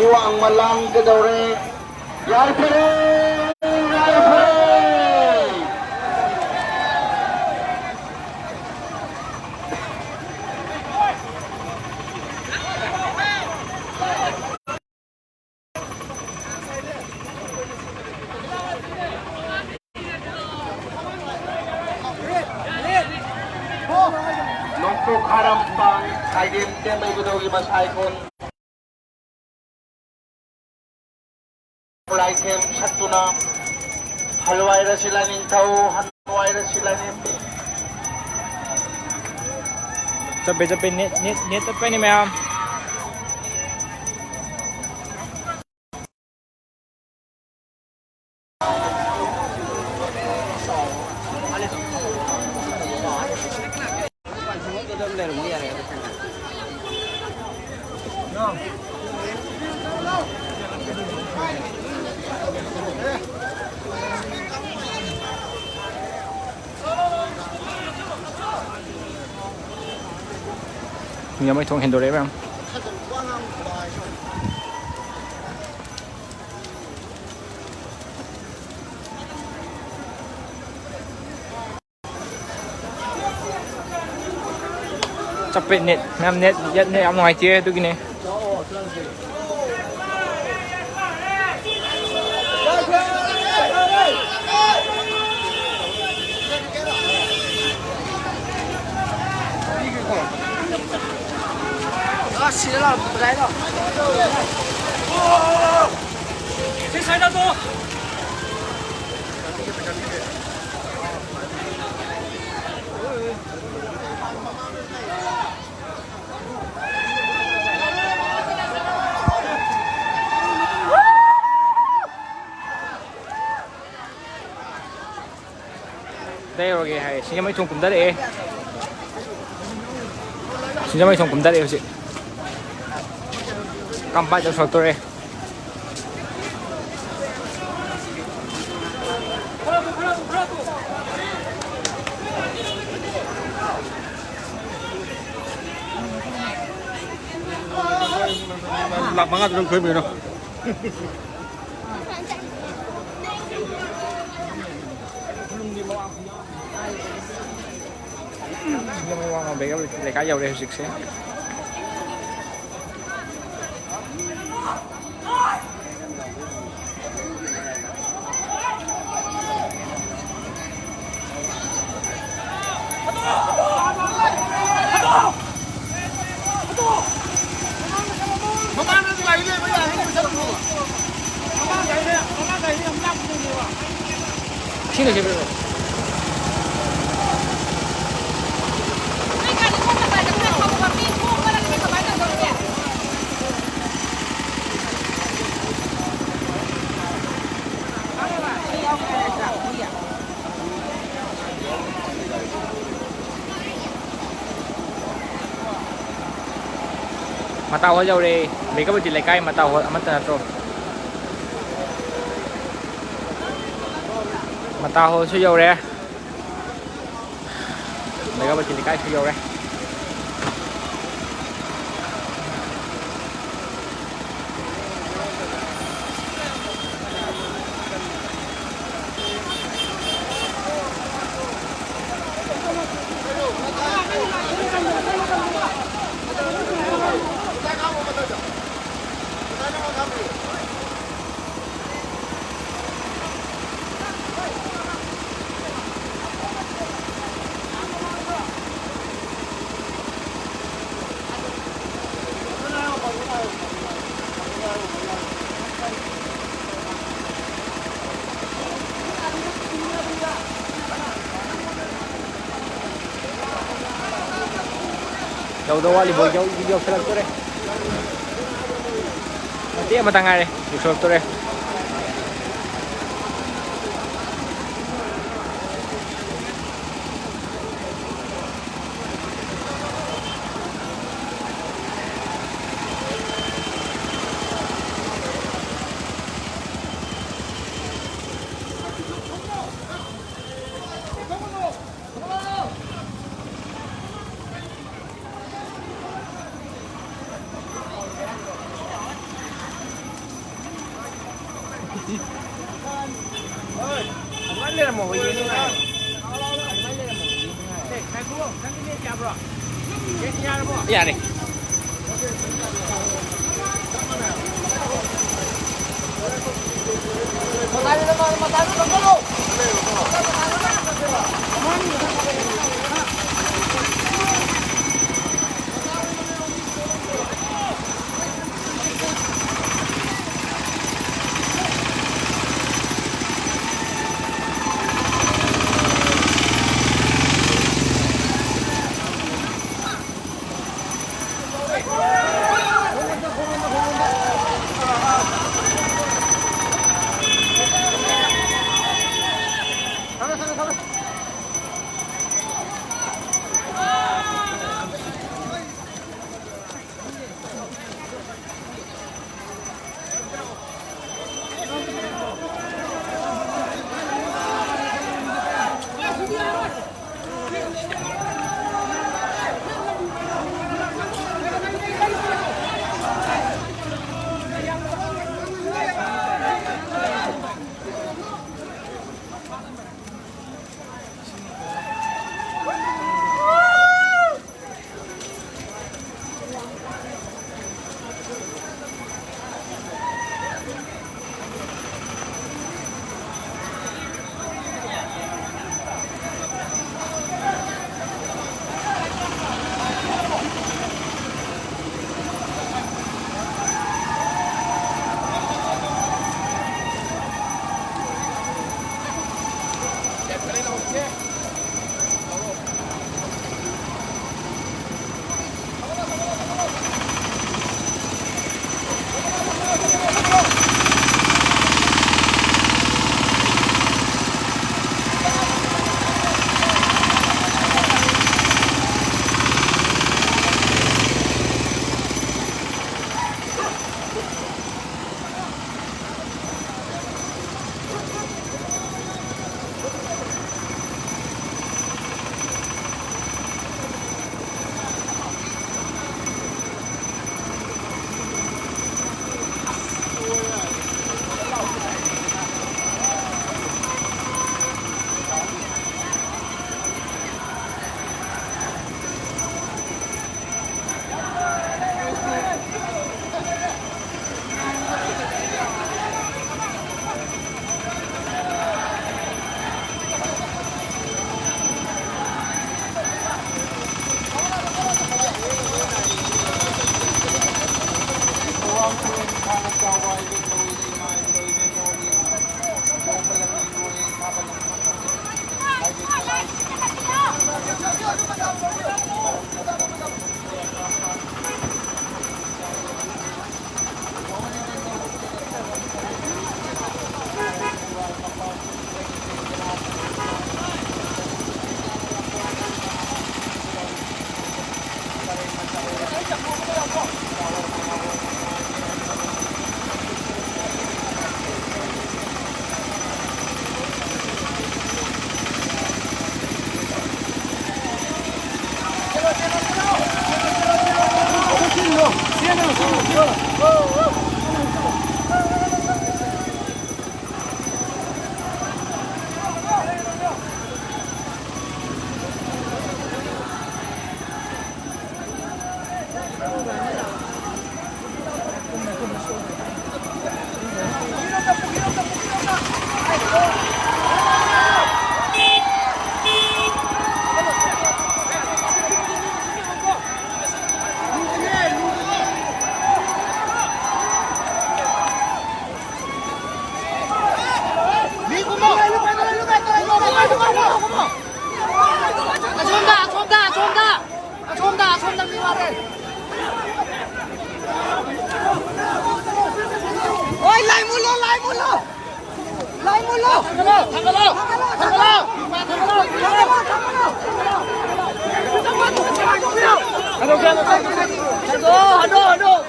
ꯏꯋꯥꯡ ꯃꯂꯥꯡ ꯀꯩꯗꯧꯔꯦ? ꯌꯥꯏꯐꯔꯦ! ꯌꯥꯏꯐꯔꯦ! ꯅꯣꯡꯄꯣꯛ ꯈ꯭ꯋꯥꯏꯔꯝꯕꯝ ꯈꯥꯏꯗꯦꯝ ꯇꯦꯝꯕꯩ ꯒꯨꯗꯧꯒꯤ ꯃꯁꯥꯏ ꯀꯣꯟ ꯈꯨꯠꯂꯥꯏꯊꯦꯝ ꯁꯠꯇꯨꯅ ꯍꯜꯋꯥꯏ ꯔꯁꯤ ꯂꯥꯏꯅꯤꯡꯊꯧ, ꯍꯜꯋꯥꯏ ꯔꯁꯤ ꯂꯥꯏꯅꯤꯡꯊꯧ꯫ ꯆꯞꯄꯦ, ꯆꯞꯄꯦ, ꯅꯦꯠ, ꯅꯦꯠ, ꯅꯦꯠ ꯆꯞꯄꯦꯅꯦ ꯃꯌꯥꯝ꯫ ꯃꯤ ꯑꯃꯒꯤ ꯊꯣꯡ ꯍꯦꯟꯗꯣꯔꯛꯑꯦ ꯃꯌꯥꯝ꯫ ꯆꯞꯄꯦ ꯅꯦꯠ, ꯃꯌꯥꯝ ꯅꯦꯠ, ꯅꯦꯠ ꯌꯥꯝ ꯅꯨꯡꯉꯥꯏꯇꯦ ꯑꯗꯨꯒꯤꯅꯦ꯫ ꯁꯤꯗ ꯂꯥꯎ, ꯀꯗꯥꯏꯗ? ꯁꯤ ꯁꯥꯏꯗ ꯇꯣ꯫ ꯀꯗꯥꯏ ꯌꯧꯔꯒꯦ ꯍꯥꯏ, ꯁꯤꯡꯖꯃꯩ ꯊꯣꯡ ꯀꯨꯝꯊꯔꯛꯑꯦ꯫ ꯁꯤꯡꯖꯃꯩ ꯊꯣꯡ ꯀꯨꯝꯊꯔꯛꯑꯦ ꯍꯧꯖꯤꯛ꯫ ꯀꯝꯄꯥꯏ ꯇꯧꯁꯜꯂꯛꯇꯣꯔꯦ꯫ ꯂꯥꯛ ꯃꯉꯥꯗꯨ ꯅꯪ ꯈꯣꯏꯕꯩꯔꯣ? ꯁꯤꯡꯖꯃꯩ ꯋꯥꯡꯃ ꯕꯦꯀꯔꯤ ꯂꯩꯀꯥꯏ ꯌꯧꯔꯦ ꯍꯧꯖꯤꯛꯁꯦ꯫ ꯁꯤꯅ ꯁꯦꯝꯕꯤꯔꯣ꯫ ꯃꯇꯥ ꯍꯣꯜ ꯌꯧꯔꯦ꯫ ꯕꯦꯀꯔꯤ ꯂꯩꯀꯥꯏ ꯃꯇꯥ ꯍꯣꯜ ꯑꯃꯠꯇ ꯅꯠꯇ꯭ꯔꯣ? ꯃꯇꯥ ꯍꯣꯜꯁꯨ ꯌꯧꯔꯦ꯫ ꯕꯦꯀꯔꯤ ꯂꯩꯀꯥꯏꯁꯨ ꯌꯧꯔꯦ꯫ ꯌꯧꯗꯧ ꯋꯥꯠꯂꯤꯕꯣ? ꯌꯧ-, ꯌꯧꯁꯜꯂꯛꯇꯣꯔꯦ꯫ ꯃꯇꯦꯛ ꯑꯃꯇ ꯉꯥꯏꯔꯦ, ꯌꯧꯁꯜꯂꯛꯇꯣꯔꯦ꯫ ꯑꯗꯨꯃꯥꯏꯅ ꯂꯩꯔꯝꯃꯣ, ꯍꯣꯏ, ꯌꯦꯡꯉꯨ ꯍꯥꯏ꯫ ꯑꯗꯨꯃꯥꯏꯅ ꯂꯩꯔꯝꯃꯣ, ꯍꯣꯏ, ꯌꯦꯡꯉꯨ ꯍꯥꯏ꯫ ꯑꯦ, ꯉꯥꯏꯈꯣ, ꯅꯪꯒꯤ ꯅꯦꯠ ꯌꯥꯕ꯭ꯔꯣ? ꯅꯦꯠ ꯌꯥꯔꯕꯣ? ꯌꯥꯔꯦ꯫ ꯑꯁꯣꯝꯗ, ꯑꯁꯣꯝꯗ, ꯑꯁꯣꯝꯗ, ꯑꯁꯣꯝꯗ, ꯑꯁꯣꯝꯗ ꯃꯤ ꯋꯥꯔꯦ꯫ ꯍꯣꯏ, ꯂꯥꯏ ꯃꯨꯜꯂꯣ, ꯂꯥꯏ ꯃꯨꯜꯂꯣ꯫ ꯂꯥꯏ ꯃꯨꯜꯂꯣ꯫ ꯊꯥꯡꯒꯠꯂꯣ, ꯊꯥꯡꯒꯠꯂꯣ, ꯊꯥꯡꯒꯠꯂꯣ꯫ ꯊꯥꯡꯒꯠꯂꯣ, ꯊꯥꯡꯒꯠꯂꯣ꯫ ꯍꯟꯗꯣꯛ, ꯍꯟꯗꯣꯛ, ꯍꯟꯗꯣꯛ꯫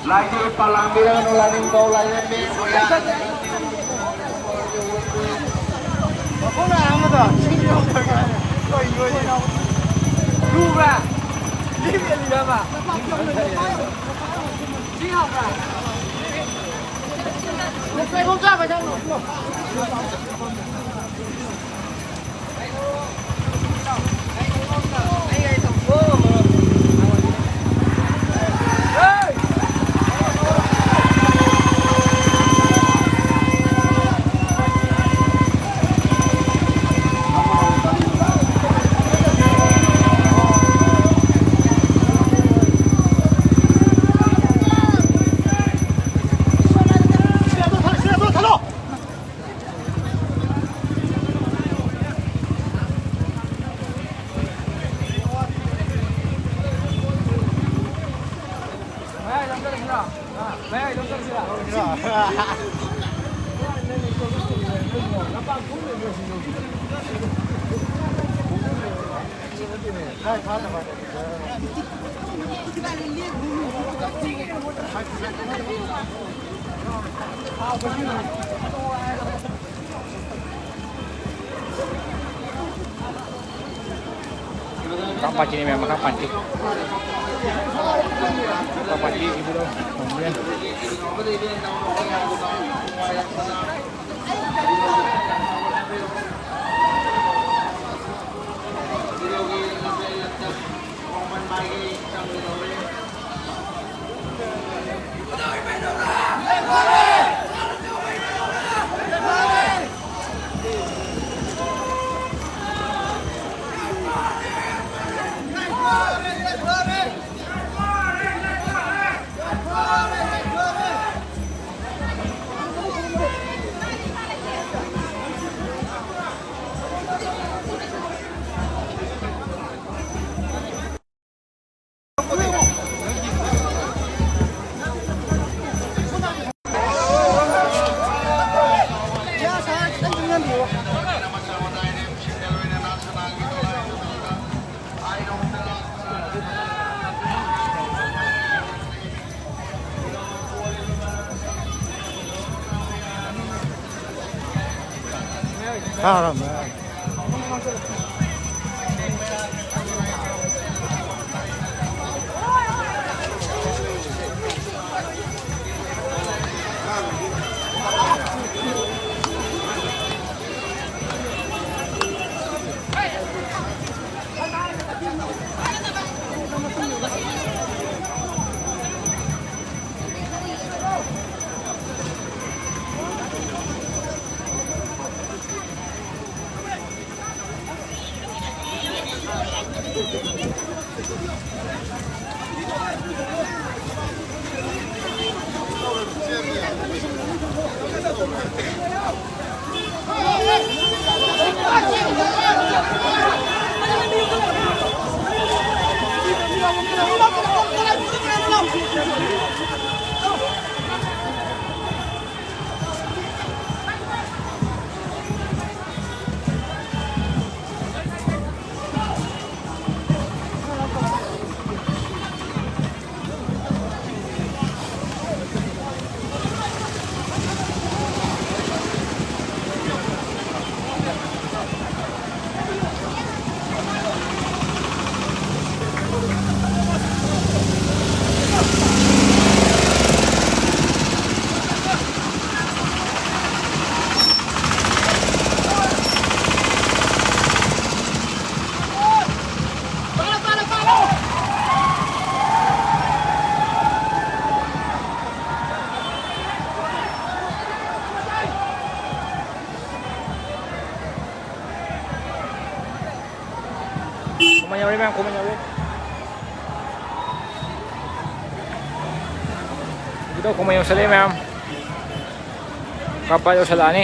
ꯂꯥꯏꯖꯦ ꯄꯥꯂꯥꯡꯕꯤꯔꯒꯅꯨ, ꯂꯥꯏꯅꯤꯡꯊꯧ ꯂꯥꯏꯔꯦꯝꯕꯤ ꯃꯣꯏꯔꯥꯡ꯫ ꯃꯈꯣꯡꯅ ꯑꯍꯥꯟꯕꯗꯣ ꯁꯤ ꯌꯧꯈ꯭ꯔꯒ ꯀꯩꯅꯣꯅꯦ꯫ ꯂꯨꯕ꯭ꯔꯥ? ꯂꯤꯛꯂꯤꯔꯕ? ꯁꯤ ꯍꯥꯎꯕ꯭ꯔꯥ? ꯀꯩꯅꯣꯝ ꯆꯥꯕ ꯆꯪꯉꯣ꯫ Kampanye ini memang kampanye. Kampanye ibu dong. Kemudian. ꯈꯨꯃꯟ ꯌꯧꯔꯦ ꯃꯌꯥꯝ, ꯈꯨꯃꯟ ꯌꯧꯔꯦ꯫ ꯏꯕꯨꯙꯧ ꯈꯨꯃꯟ ꯌꯧꯁꯜꯂꯛꯑꯦ ꯃꯌꯥꯝ꯫ ꯀꯞꯄ ꯌꯧꯁꯜꯂꯛꯑꯅꯤ꯫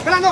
ꯀꯅꯥꯅꯣ?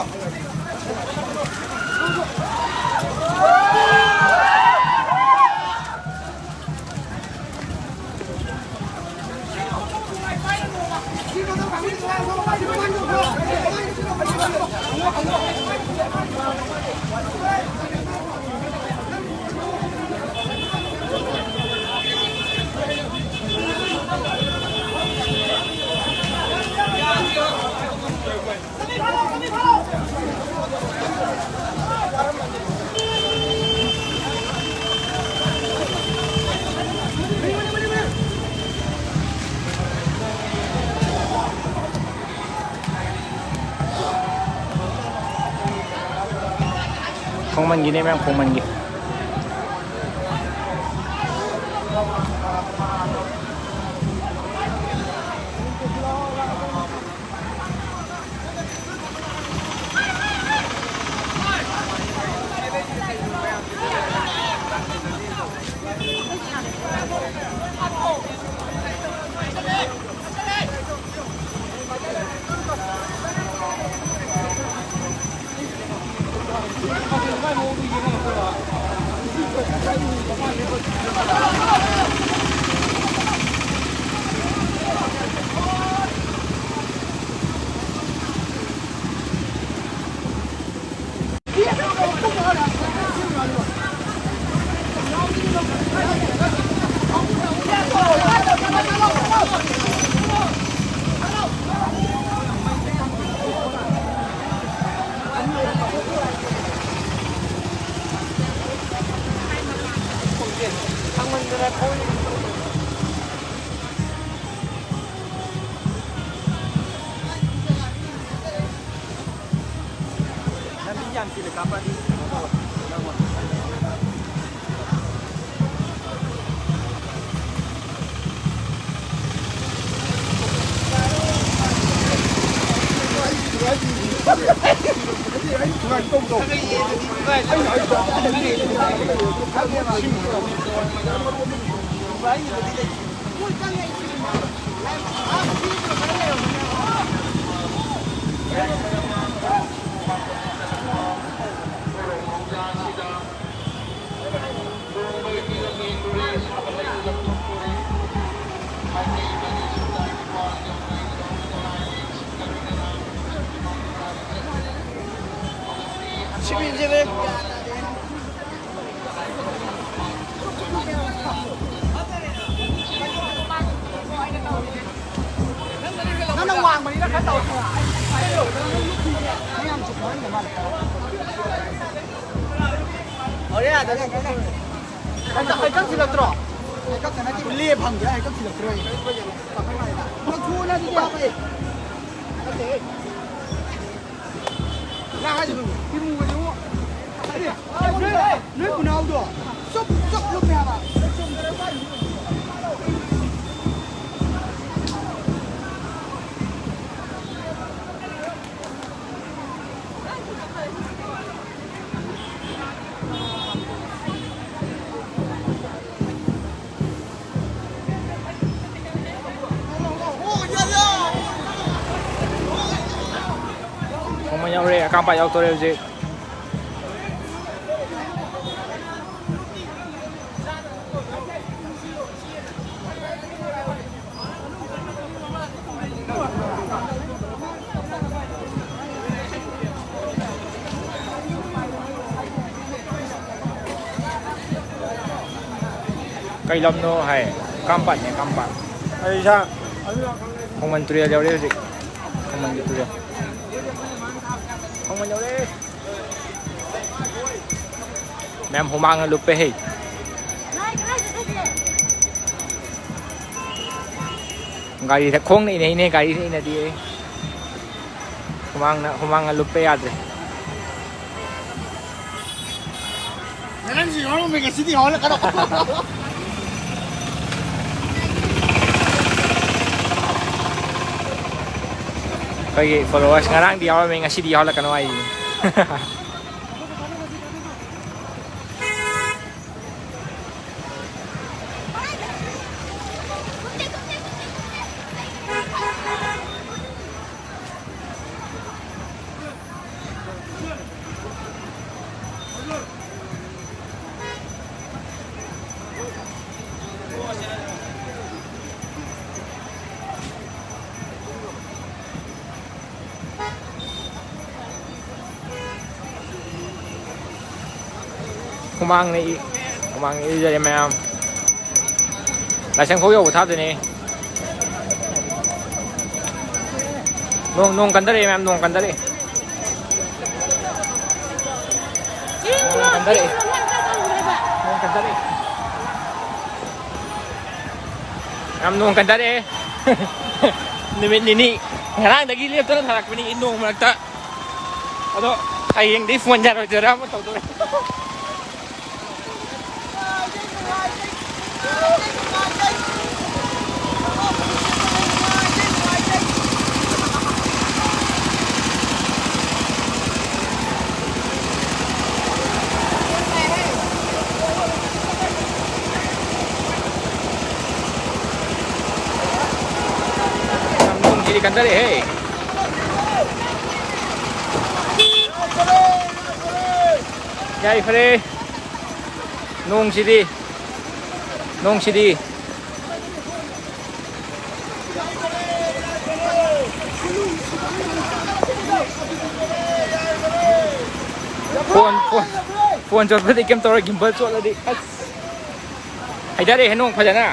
ꯈꯣꯡꯃꯟꯒꯤꯅꯦ ꯃꯌꯥꯝ, ꯈꯣꯡꯃꯟꯒꯤ꯫ ꯂꯝꯕꯤ ꯌꯥꯝ ꯆꯤꯜꯂꯦ ꯀꯥꯞꯄꯗꯤ꯫ ꯅꯪꯅ ꯋꯥꯡꯕꯅꯤꯅ ꯈꯔ ꯇꯧ꯫ ꯃꯌꯥꯝ ꯆꯨꯞꯄ ꯍꯟꯗ ꯃꯥꯜꯂꯦ꯫ ꯍꯣꯔꯦꯟ ꯑꯥꯗ ꯍꯟꯗꯛ ꯍꯩꯀꯛ ꯊꯤꯜꯂꯛꯇ꯭ꯔꯣ? ꯍꯩꯀꯛꯇ ꯅꯠꯇꯦ, ꯂꯦꯞ ꯐꯪꯗꯦ, ꯍꯩꯀꯛ ꯊꯤꯜꯂꯛꯇ꯭ꯔꯣ? ꯂꯧꯊꯣꯛꯑꯣ ꯅꯪ ꯑꯗꯨꯗꯤ꯫ ꯅꯪ ꯍꯥꯏꯁꯦ ꯀꯩꯅꯣ? ꯏꯃꯨꯡꯒꯗꯤ ꯑꯃꯨꯛ ꯍꯥꯏꯗꯤ, ꯅꯣꯏ, ꯅꯣꯏ ꯈꯨꯅꯥꯎꯗꯣ ꯆꯨꯞ ꯆꯨꯞ ꯂꯨꯞꯄꯦ ꯍꯥꯏꯕ꯫ ꯈꯣꯡꯃꯟ ꯌꯧꯔꯦ, ꯑꯀꯥꯝꯄꯥꯠ ꯌꯧꯗꯣꯔꯦ ꯍꯧꯖꯤꯛ꯫ ꯀꯩ ꯂꯝꯅꯣ ꯍꯥꯏ? ꯀꯥꯝꯄꯥꯠꯅꯦ, ꯀꯥꯝꯄꯥꯠ꯫ ꯑꯩ ꯏꯁꯥ ꯈꯣꯡꯃꯟ ꯇꯨꯔꯦꯜ ꯌꯧꯔꯦ ꯍꯧꯖꯤꯛ꯫ ꯈꯣꯡꯃꯟꯒꯤ ꯇꯨꯔꯦꯜ꯫ ꯈꯣꯡꯃꯟ ꯌꯧꯔꯦ꯫ ꯃꯌꯥꯝ ꯍꯨꯃꯥꯡꯅ ꯂꯨꯞꯄꯦ ꯍꯦ꯫ ꯒꯥꯔꯤꯗ ꯈꯣꯡꯅ ꯏꯅꯩꯅꯦ, ꯒꯥꯔꯤꯗ ꯏꯅꯗꯤꯌꯦ꯫ ꯍꯨꯃꯥꯡꯅ, ꯍꯨꯃꯥꯡꯅ ꯂꯨꯞꯄꯦ ꯌꯥꯗ꯭ꯔꯦ꯫ ꯅꯪꯁꯨ ꯌꯥꯎꯔꯝꯃꯦ ꯉꯁꯤꯗꯤ ꯍꯧꯒꯠꯂꯛꯀꯅꯣ꯫ ꯑꯩꯈꯣꯏꯒꯤ followers ꯉꯔꯥꯡꯗꯤ ꯌꯥꯎꯔꯝꯃꯦ, ꯉꯁꯤꯗꯤ ꯌꯥꯎꯍꯜꯂꯛꯀꯅꯣ ꯍꯥꯏꯌꯦ꯫ ꯍꯨꯃꯥꯡꯅ ꯏ-, ꯍꯨꯃꯥꯡꯅ ꯏꯖꯔꯦ ꯃꯌꯥꯝ꯫ ꯂꯥꯏꯁꯪ ꯐꯥꯎ ꯌꯧꯕ ꯊꯥꯗꯣꯏꯅꯦ꯫ ꯅꯣꯡ, ꯅꯣꯡ ꯀꯟꯊꯔꯛꯑꯦ ꯃꯌꯥꯝ, ꯅꯣꯡ ꯀꯟꯊꯔꯛꯑꯦ꯫ ꯅꯣꯡ ꯀꯟꯊꯔꯛꯑꯦ꯫ ꯅꯣꯡ ꯀꯟꯊꯔꯛꯑꯦ꯫ ꯌꯥꯝ ꯅꯣꯡ ꯀꯟꯊꯔꯛꯑꯦ꯫ ꯅꯨꯃꯤꯠ ꯅꯤꯅꯤ ꯉꯔꯥꯡꯗꯒꯤ ꯂꯦꯞꯇꯅ ꯊꯥꯔꯛꯄꯅꯤ ꯅꯣꯡ ꯃꯔꯛꯇ꯫ ꯑꯗꯣ ꯍꯌꯦꯡꯗꯤ ꯐꯣꯟ ꯌꯥꯔꯣꯏꯗꯣꯏꯔꯥ ꯑꯃ ꯇꯧꯗꯣꯔꯦ꯫ ꯅꯣꯡꯁꯤꯗꯤ ꯀꯟꯊꯔꯛꯑꯦꯍꯦ꯫ ꯌꯥꯏꯐꯔꯦ꯫ ꯅꯣꯡꯁꯤꯗꯤ, ꯅꯣꯡꯁꯤꯗꯤ꯫ ꯐꯣꯟ, ꯐꯣꯟ, ꯐꯣꯟ ꯆꯣꯠꯄꯗꯤ ꯀꯩꯝ ꯇꯧꯔꯣꯏ, gimbal ꯆꯣꯠꯂꯗꯤ꯫ ꯑꯁ꯫ ꯍꯩꯊꯔꯛꯑꯦ ꯅꯣꯡ ꯐꯖꯅ꯫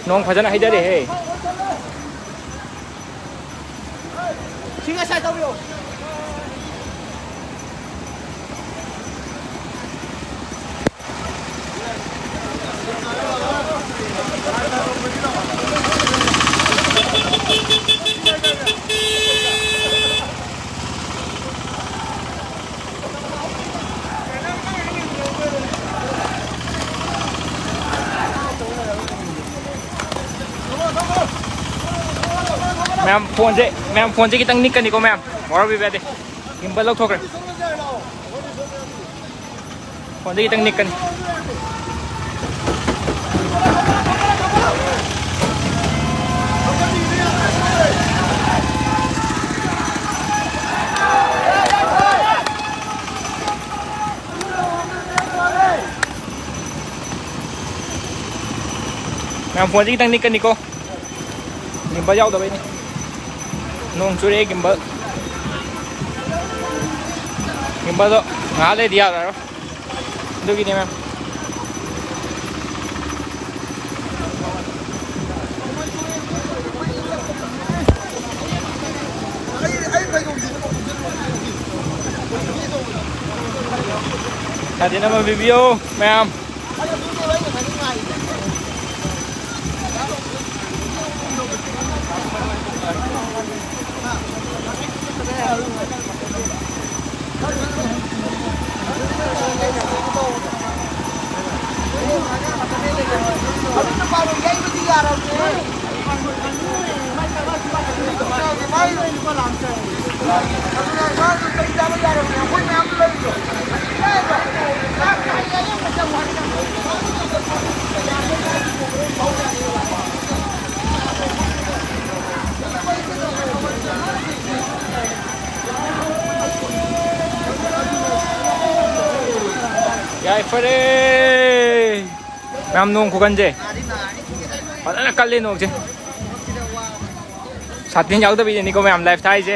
ꯅꯣꯡ ꯐꯖꯅ ꯍꯩꯊꯔꯛꯑꯦꯍꯦ꯫ ꯁꯤꯒ ꯁꯥꯏ ꯇꯧꯕꯤꯌꯣ꯫ ꯃꯌꯥꯝ ꯐꯣꯟꯁꯦ, ꯃꯌꯥꯝ ꯐꯣꯟꯁꯦ ꯈꯤꯇꯪ ꯅꯤꯛꯀꯅꯤꯀꯣ ꯃꯌꯥꯝ, ꯋꯥꯔꯧꯕꯤꯕ ꯌꯥꯗꯦ꯫ ꯒꯤꯝꯕꯜ ꯂꯧꯊꯣꯛꯈ꯭ꯔꯦ꯫ ꯐꯣꯟꯁꯦ ꯈꯤꯇꯪ ꯅꯤꯛꯀꯅꯤ꯫ ꯃꯌꯥꯝ ꯐꯣꯟꯁꯦ ꯈꯤꯇꯪ ꯅꯤꯛꯀꯅꯤꯀꯣ꯫ ꯒꯤꯝꯕꯜ ꯌꯥꯎꯗꯕꯩꯅꯤ꯫ ꯅꯣꯡ ꯆꯨꯔꯛꯑꯦ ꯒꯤꯝꯕꯜ꯫ ꯒꯤꯝꯕꯜꯗꯣ ꯉꯥꯏꯍꯥꯛ ꯂꯩꯔꯗꯤ ꯌꯥꯔꯔꯣꯏ꯫ ꯑꯗꯨꯒꯤꯅꯦ ꯃꯌꯥꯝ꯫ ꯁꯥꯇꯤꯟ ꯑꯃ ꯄꯤꯕꯤꯌꯣ ꯃꯌꯥꯝ꯫ ꯌꯥꯏꯐꯔꯦ꯫ ꯃꯌꯥꯝ ꯅꯣꯡ ꯈꯨꯀꯟꯁꯦ꯫ ꯐꯖꯅ ꯀꯜꯂꯤ ꯅꯣꯡꯁꯦ꯫ ꯁꯥꯇꯤꯟ ꯌꯥꯎꯗꯕꯤꯗꯅꯤꯀꯣ ꯃꯌꯥꯝ ꯂꯥꯏꯐ ꯊꯥꯏꯁꯦ꯫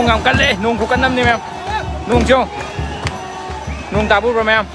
ꯌꯥꯝ ꯀꯜꯂꯦ, ꯅꯣꯡ ꯈꯨꯀꯟ ꯑꯃꯅꯤ ꯃꯌꯥꯝ꯫ ꯅꯣꯡ ꯆꯦ ꯌꯦꯡꯉꯣ꯫ ꯅꯣꯡ ꯇꯥꯕ ꯎꯕ꯭ꯔꯥ ꯃꯌꯥꯝ?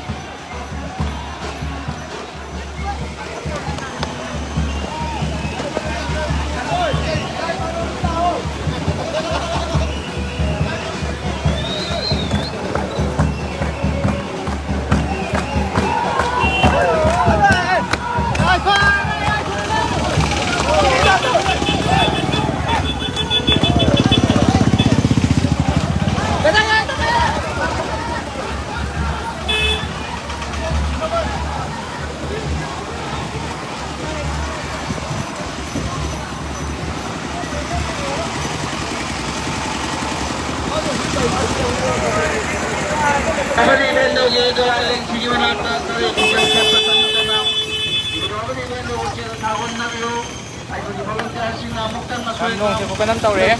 ꯅꯣꯡꯁꯦ ꯈꯨꯀꯟ ꯑꯃ ꯇꯧꯔꯛꯑꯦ꯫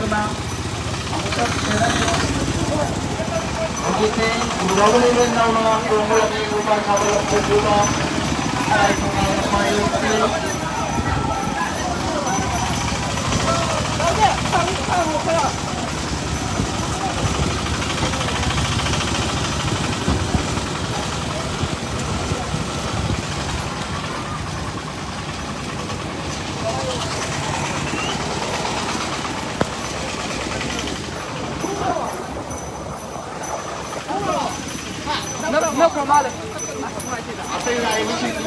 ꯑꯇꯩ ꯂꯥꯛꯏꯕꯁꯤꯡꯗꯨ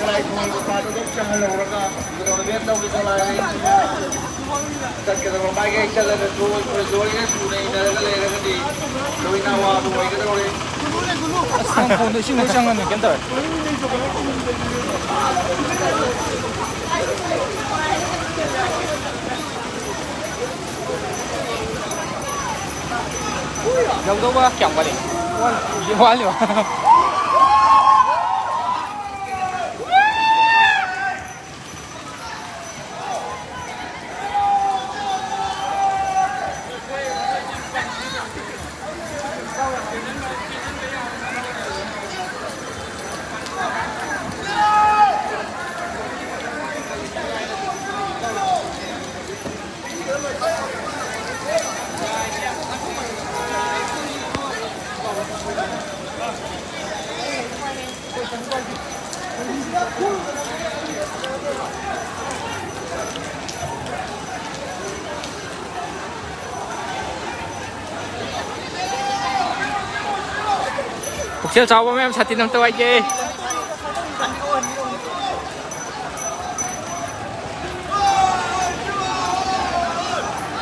ꯀꯔꯥꯏ ꯈꯨꯡꯒꯪ ꯃꯄꯥꯗ ꯑꯗꯨꯝ ꯆꯪꯍꯜꯍꯧꯔꯒ ꯀꯩꯗꯧꯔꯒꯦ ꯇꯧꯒꯦ ꯇꯧꯔꯛꯑꯦ꯫ ꯆꯠꯀꯗꯕ ꯃꯥꯏꯀꯩ ꯆꯠꯂꯒꯁꯨ ꯑꯩꯈꯣꯏ ꯂꯣꯏꯅ ꯁꯨꯅ ꯏꯅꯔꯒ ꯂꯩꯔꯒꯗꯤ ꯂꯣꯏꯅ ꯑꯋꯥꯕ ꯑꯣꯏꯒꯗꯧꯔꯦ꯫ ꯑꯁ, ꯅꯪ ꯐꯣꯟꯗꯣ ꯏꯁꯤꯡ ꯂꯣꯏ ꯆꯪꯉꯅꯤ, ꯀꯩꯝ ꯇꯧꯔꯦ꯫ ꯌꯧꯗꯧꯕ ꯀꯌꯥꯝ ꯋꯥꯠꯂꯤ? ꯋꯥꯠꯂꯤꯕ? ꯄꯨꯛꯆꯦꯜ ꯆꯥꯎꯕ ꯃꯌꯥꯝ ꯁꯥꯇꯤꯟ ꯑꯝꯇ ꯋꯥꯏꯒꯦ꯫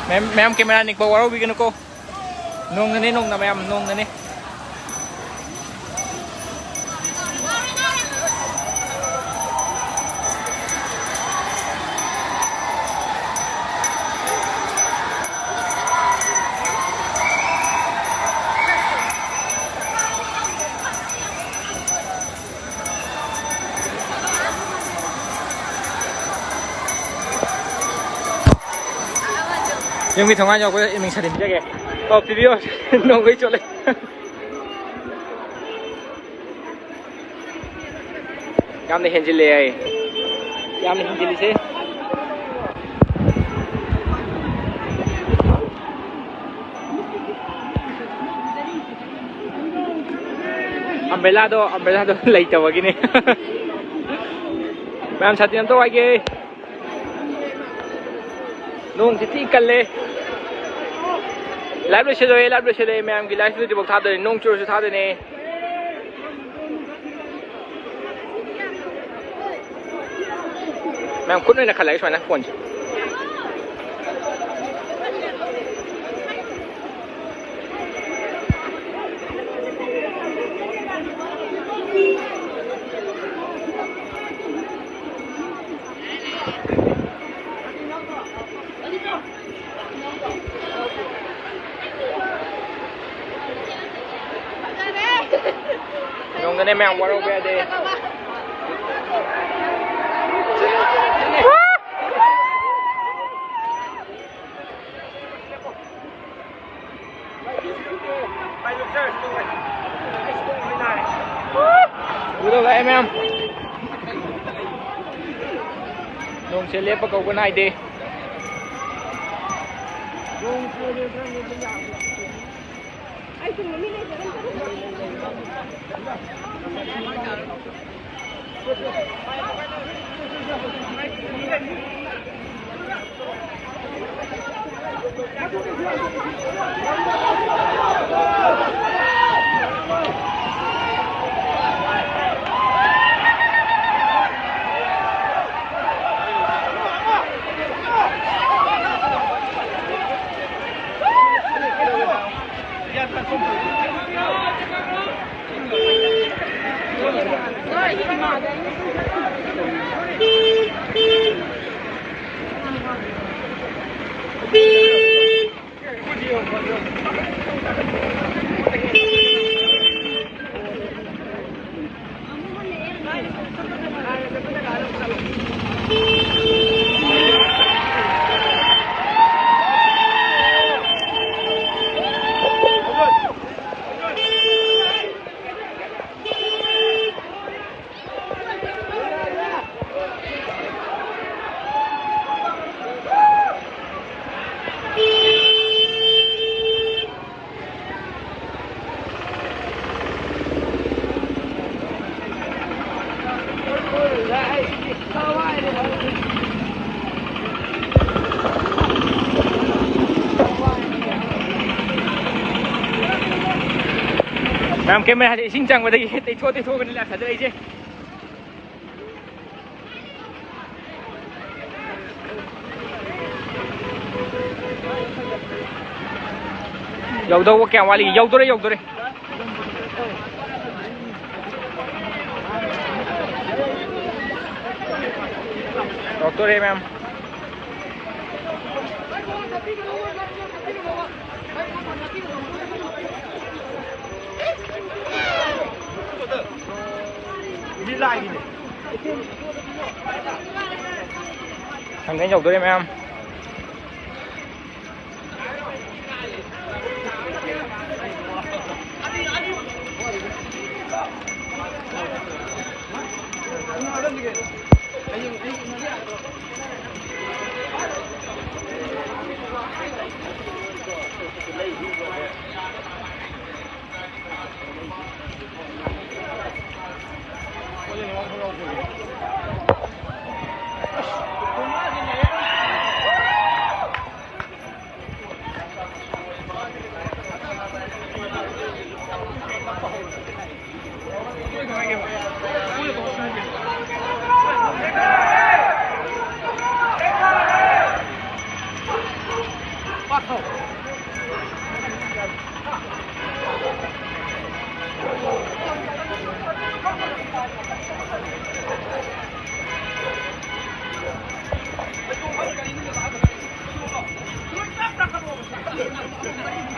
ꯃꯌꯥꯝ, ꯃꯌꯥꯝ ꯀꯦꯃꯦꯔꯥ ꯅꯤꯛꯄ ꯋꯥꯔꯧꯕꯤꯒꯅꯨꯀꯣ꯫ ꯅꯣꯡꯅꯅꯦ, ꯅꯣꯡꯅ ꯃꯌꯥꯝ, ꯅꯣꯡꯅꯅꯦ꯫ ꯌꯨꯝꯒꯤ ꯊꯣꯡꯒꯥꯟ ꯌꯧꯔꯛꯄꯗ ꯏꯃꯤꯡ ꯁꯥꯇꯤꯟ ꯄꯤꯖꯒꯦ꯫ ꯑꯣ, ꯄꯤꯕꯤꯌꯣ꯫ ꯅꯣꯡꯒꯩ ꯆꯣꯠꯂꯦ꯫ ꯌꯥꯝꯅ ꯍꯦꯟꯖꯤꯜꯂꯦ ꯍꯥꯏ꯫ ꯌꯥꯝꯅ ꯍꯦꯟꯖꯤꯜꯂꯤꯁꯦ꯫ ꯑꯝꯕ꯭ꯔꯦꯂꯥꯗꯣ, ꯑꯝꯕ꯭ꯔꯦꯂꯥꯗꯣ ꯂꯩꯇꯕꯒꯤꯅꯦ꯫ ꯃꯌꯥꯝ ꯁꯥꯇꯤꯟ ꯑꯝꯇ ꯋꯥꯏꯒꯦ꯫ ꯅꯣꯡꯁꯤ ꯊꯤ ꯀꯜꯂꯦ꯫ ꯂꯥꯏꯚ ꯂꯣꯏꯁꯤꯜꯂꯣꯏ, ꯂꯥꯏꯚ ꯂꯣꯏꯁꯤꯜꯂꯣꯏ꯫ ꯃꯌꯥꯝꯒꯤ ꯂꯥꯏꯚ ꯍꯧꯖꯤꯛꯐꯥꯎ ꯊꯥꯗꯣꯏꯅꯦ꯫ ꯅꯣꯡ ꯆꯨꯔꯁꯨ ꯊꯥꯗꯣꯏꯅꯦ꯫ ꯃꯌꯥꯝ ꯈꯨꯠ ꯑꯣꯏꯅ ꯈꯜꯂꯒꯦ ꯁꯨꯃꯥꯏꯅ ꯐꯣꯟꯁꯦ꯫ ꯅꯣꯡꯗꯅꯦ ꯃꯌꯥꯝ ꯋꯥꯔꯧꯕ ꯌꯥꯗꯦ꯫ ꯎꯗꯕ ꯂꯥꯛꯑꯦ ꯃꯌꯥꯝ꯫ ꯅꯣꯡꯁꯦ ꯂꯦꯞꯄ ꯀꯧꯕ ꯅꯥꯏꯗꯦ꯫ ꯃꯌꯥꯝ, ꯀꯦꯃꯦꯔꯥꯁꯦ ꯏꯁꯤꯡ ꯆꯪꯕꯗꯒꯤ ꯇꯩꯊꯣꯛ ꯇꯩꯊꯣꯛꯑꯒꯅꯤ ꯂꯥꯛꯀꯗꯧꯔꯤꯁꯦ꯫ ꯌꯧꯗꯧꯕ ꯀꯌꯥꯝ ꯋꯥꯠꯂꯤ? ꯌꯧꯗꯣꯔꯦ, ꯌꯧꯗꯣꯔꯦ꯫ ꯌꯧꯔꯛꯇꯣꯔꯦ, ꯃꯌꯥꯝ꯫ ꯊꯥꯡꯒꯩ ꯌꯧꯗꯣꯔꯦ, ꯃꯌꯥꯝ꯫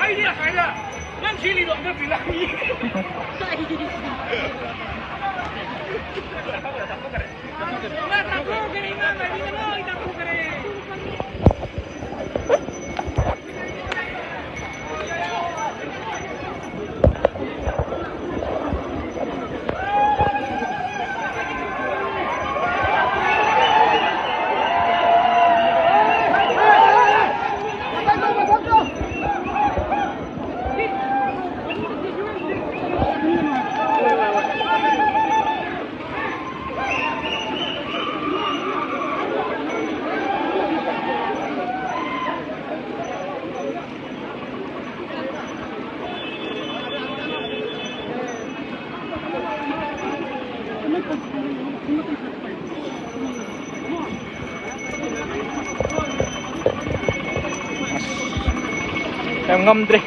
ꯑꯩꯗꯤ ꯑꯁꯥꯏꯗ ꯅꯪ ꯁꯤꯜꯂꯤꯗꯣ ꯑꯝꯇ ꯄꯤꯔꯛꯑꯣ꯫ ꯏꯃꯥ ꯇꯥꯟꯊꯣꯛꯈ꯭ꯔꯦ, ꯏꯃꯥ ꯃꯥꯏꯕꯤꯅ ꯂꯣꯏ ꯇꯥꯟꯊꯣꯛꯈ꯭ꯔꯦ꯫ ꯌꯥꯝ ꯉꯝꯗ꯭ꯔꯦ꯫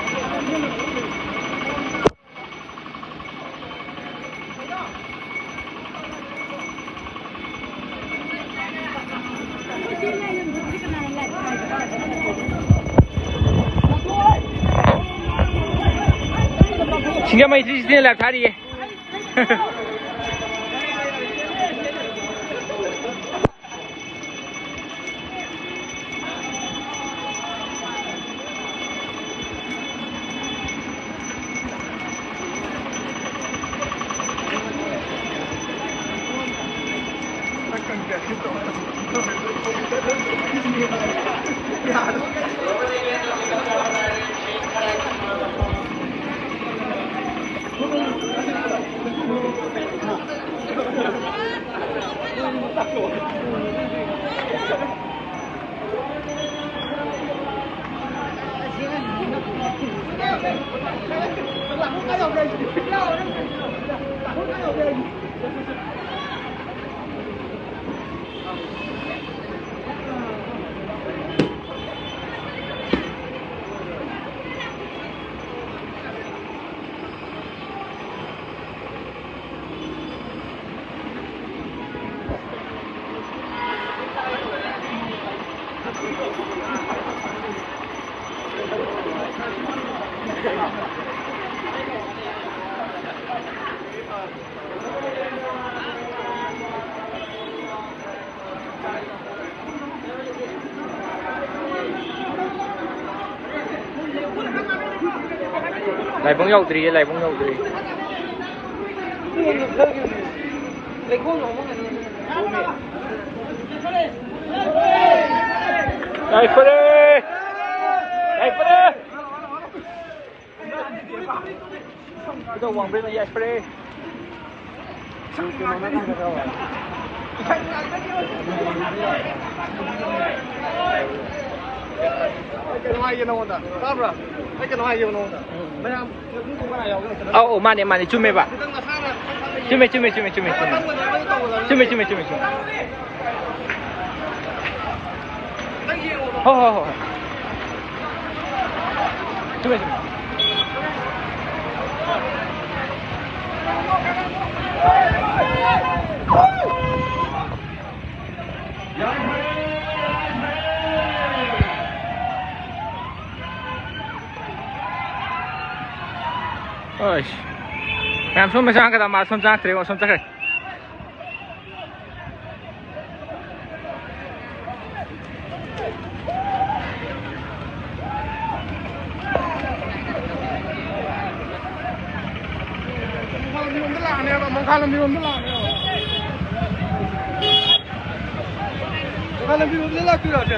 ꯁꯤꯡꯖꯃꯩ ꯊ꯭ꯔꯤ ꯁꯤꯛꯁꯇꯤꯅ ꯂꯥꯏꯞ ꯊꯥꯔꯤꯌꯦ꯫ ꯂꯥꯏꯕꯨꯡ ꯌꯧꯗ꯭ꯔꯤꯌꯦ, ꯂꯥꯏꯕꯨꯡ ꯌꯧꯗ꯭ꯔꯤ꯫ ꯌꯥꯏꯐꯔꯦ! ꯌꯥꯏꯐꯔꯦ! ꯏꯗꯣ ꯋꯥꯡꯕ꯭ꯔꯦꯟꯅ ꯌꯥꯏꯐꯔꯦ꯫ ꯑꯩ ꯀꯩꯅꯣ ꯍꯥꯏꯒꯦ ꯅꯉꯣꯟꯗ꯫ ꯇꯥꯕ꯭ꯔꯥ? ꯑꯩ ꯀꯩꯅꯣ ꯍꯥꯏꯒꯦꯕ ꯅꯉꯣꯟꯗ꯫ ꯃꯌꯥꯝ ꯅꯣꯏ ꯄꯨꯡ ꯃꯉꯥ ꯌꯥꯎꯒꯦ ꯅꯠꯇ꯭ꯔꯥ? ꯑꯧ, ꯑꯧ, ꯃꯥꯅꯦ, ꯃꯥꯅꯦ, ꯆꯨꯝꯃꯦꯕ꯫ ꯅꯪ ꯅꯁꯥꯅ ꯈꯪ-, ꯈꯪ-, ꯆꯨꯝꯃꯦ, ꯆꯨꯝꯃꯦ, ꯆꯨꯝꯃꯦ, ꯆꯨꯝꯃꯦ, ꯆꯨꯝꯃꯦ꯫ ꯈꯪꯕꯅꯦꯕ ꯑꯩ ꯇꯧꯒꯗꯕꯅꯤ꯫ ꯆꯨꯝꯃꯦ, ꯆꯨꯝꯃꯦ, ꯆꯨꯝꯃꯦ, ꯆꯨꯝꯃꯦ꯫ ꯅꯪ ꯌꯦꯡꯉꯣꯕ꯫ ꯍꯣꯏ, ꯍꯣꯏ, ꯍꯣꯏ, ꯍꯣꯏ꯫ ꯆꯨꯝꯃꯦ, ꯆꯨꯝꯃꯦ꯫ ꯑꯩꯁ꯫ ꯃꯌꯥꯝ ꯁꯣꯝꯗ ꯆꯪꯉꯛꯀꯗꯕ ꯃꯥꯜꯂꯦ, ꯁꯣꯝ ꯆꯪꯉꯛꯇ꯭ꯔꯦ, ꯑꯁꯣꯝ ꯆꯠꯈ꯭ꯔꯦ꯫ ꯃꯣꯡꯈꯥ ꯂꯝꯕꯤꯔꯣꯝꯗ ꯂꯥꯛꯑꯅꯦꯕ, ꯃꯣꯡꯈꯥ ꯂꯝꯕꯤꯔꯣꯝꯗ ꯂꯥꯛꯑꯅꯦꯕ꯫ ꯃꯣꯡꯈꯥ ꯂꯝꯕꯤꯔꯣꯝꯗ ꯂꯥꯛꯇꯣꯏꯔꯣ ꯁꯦ?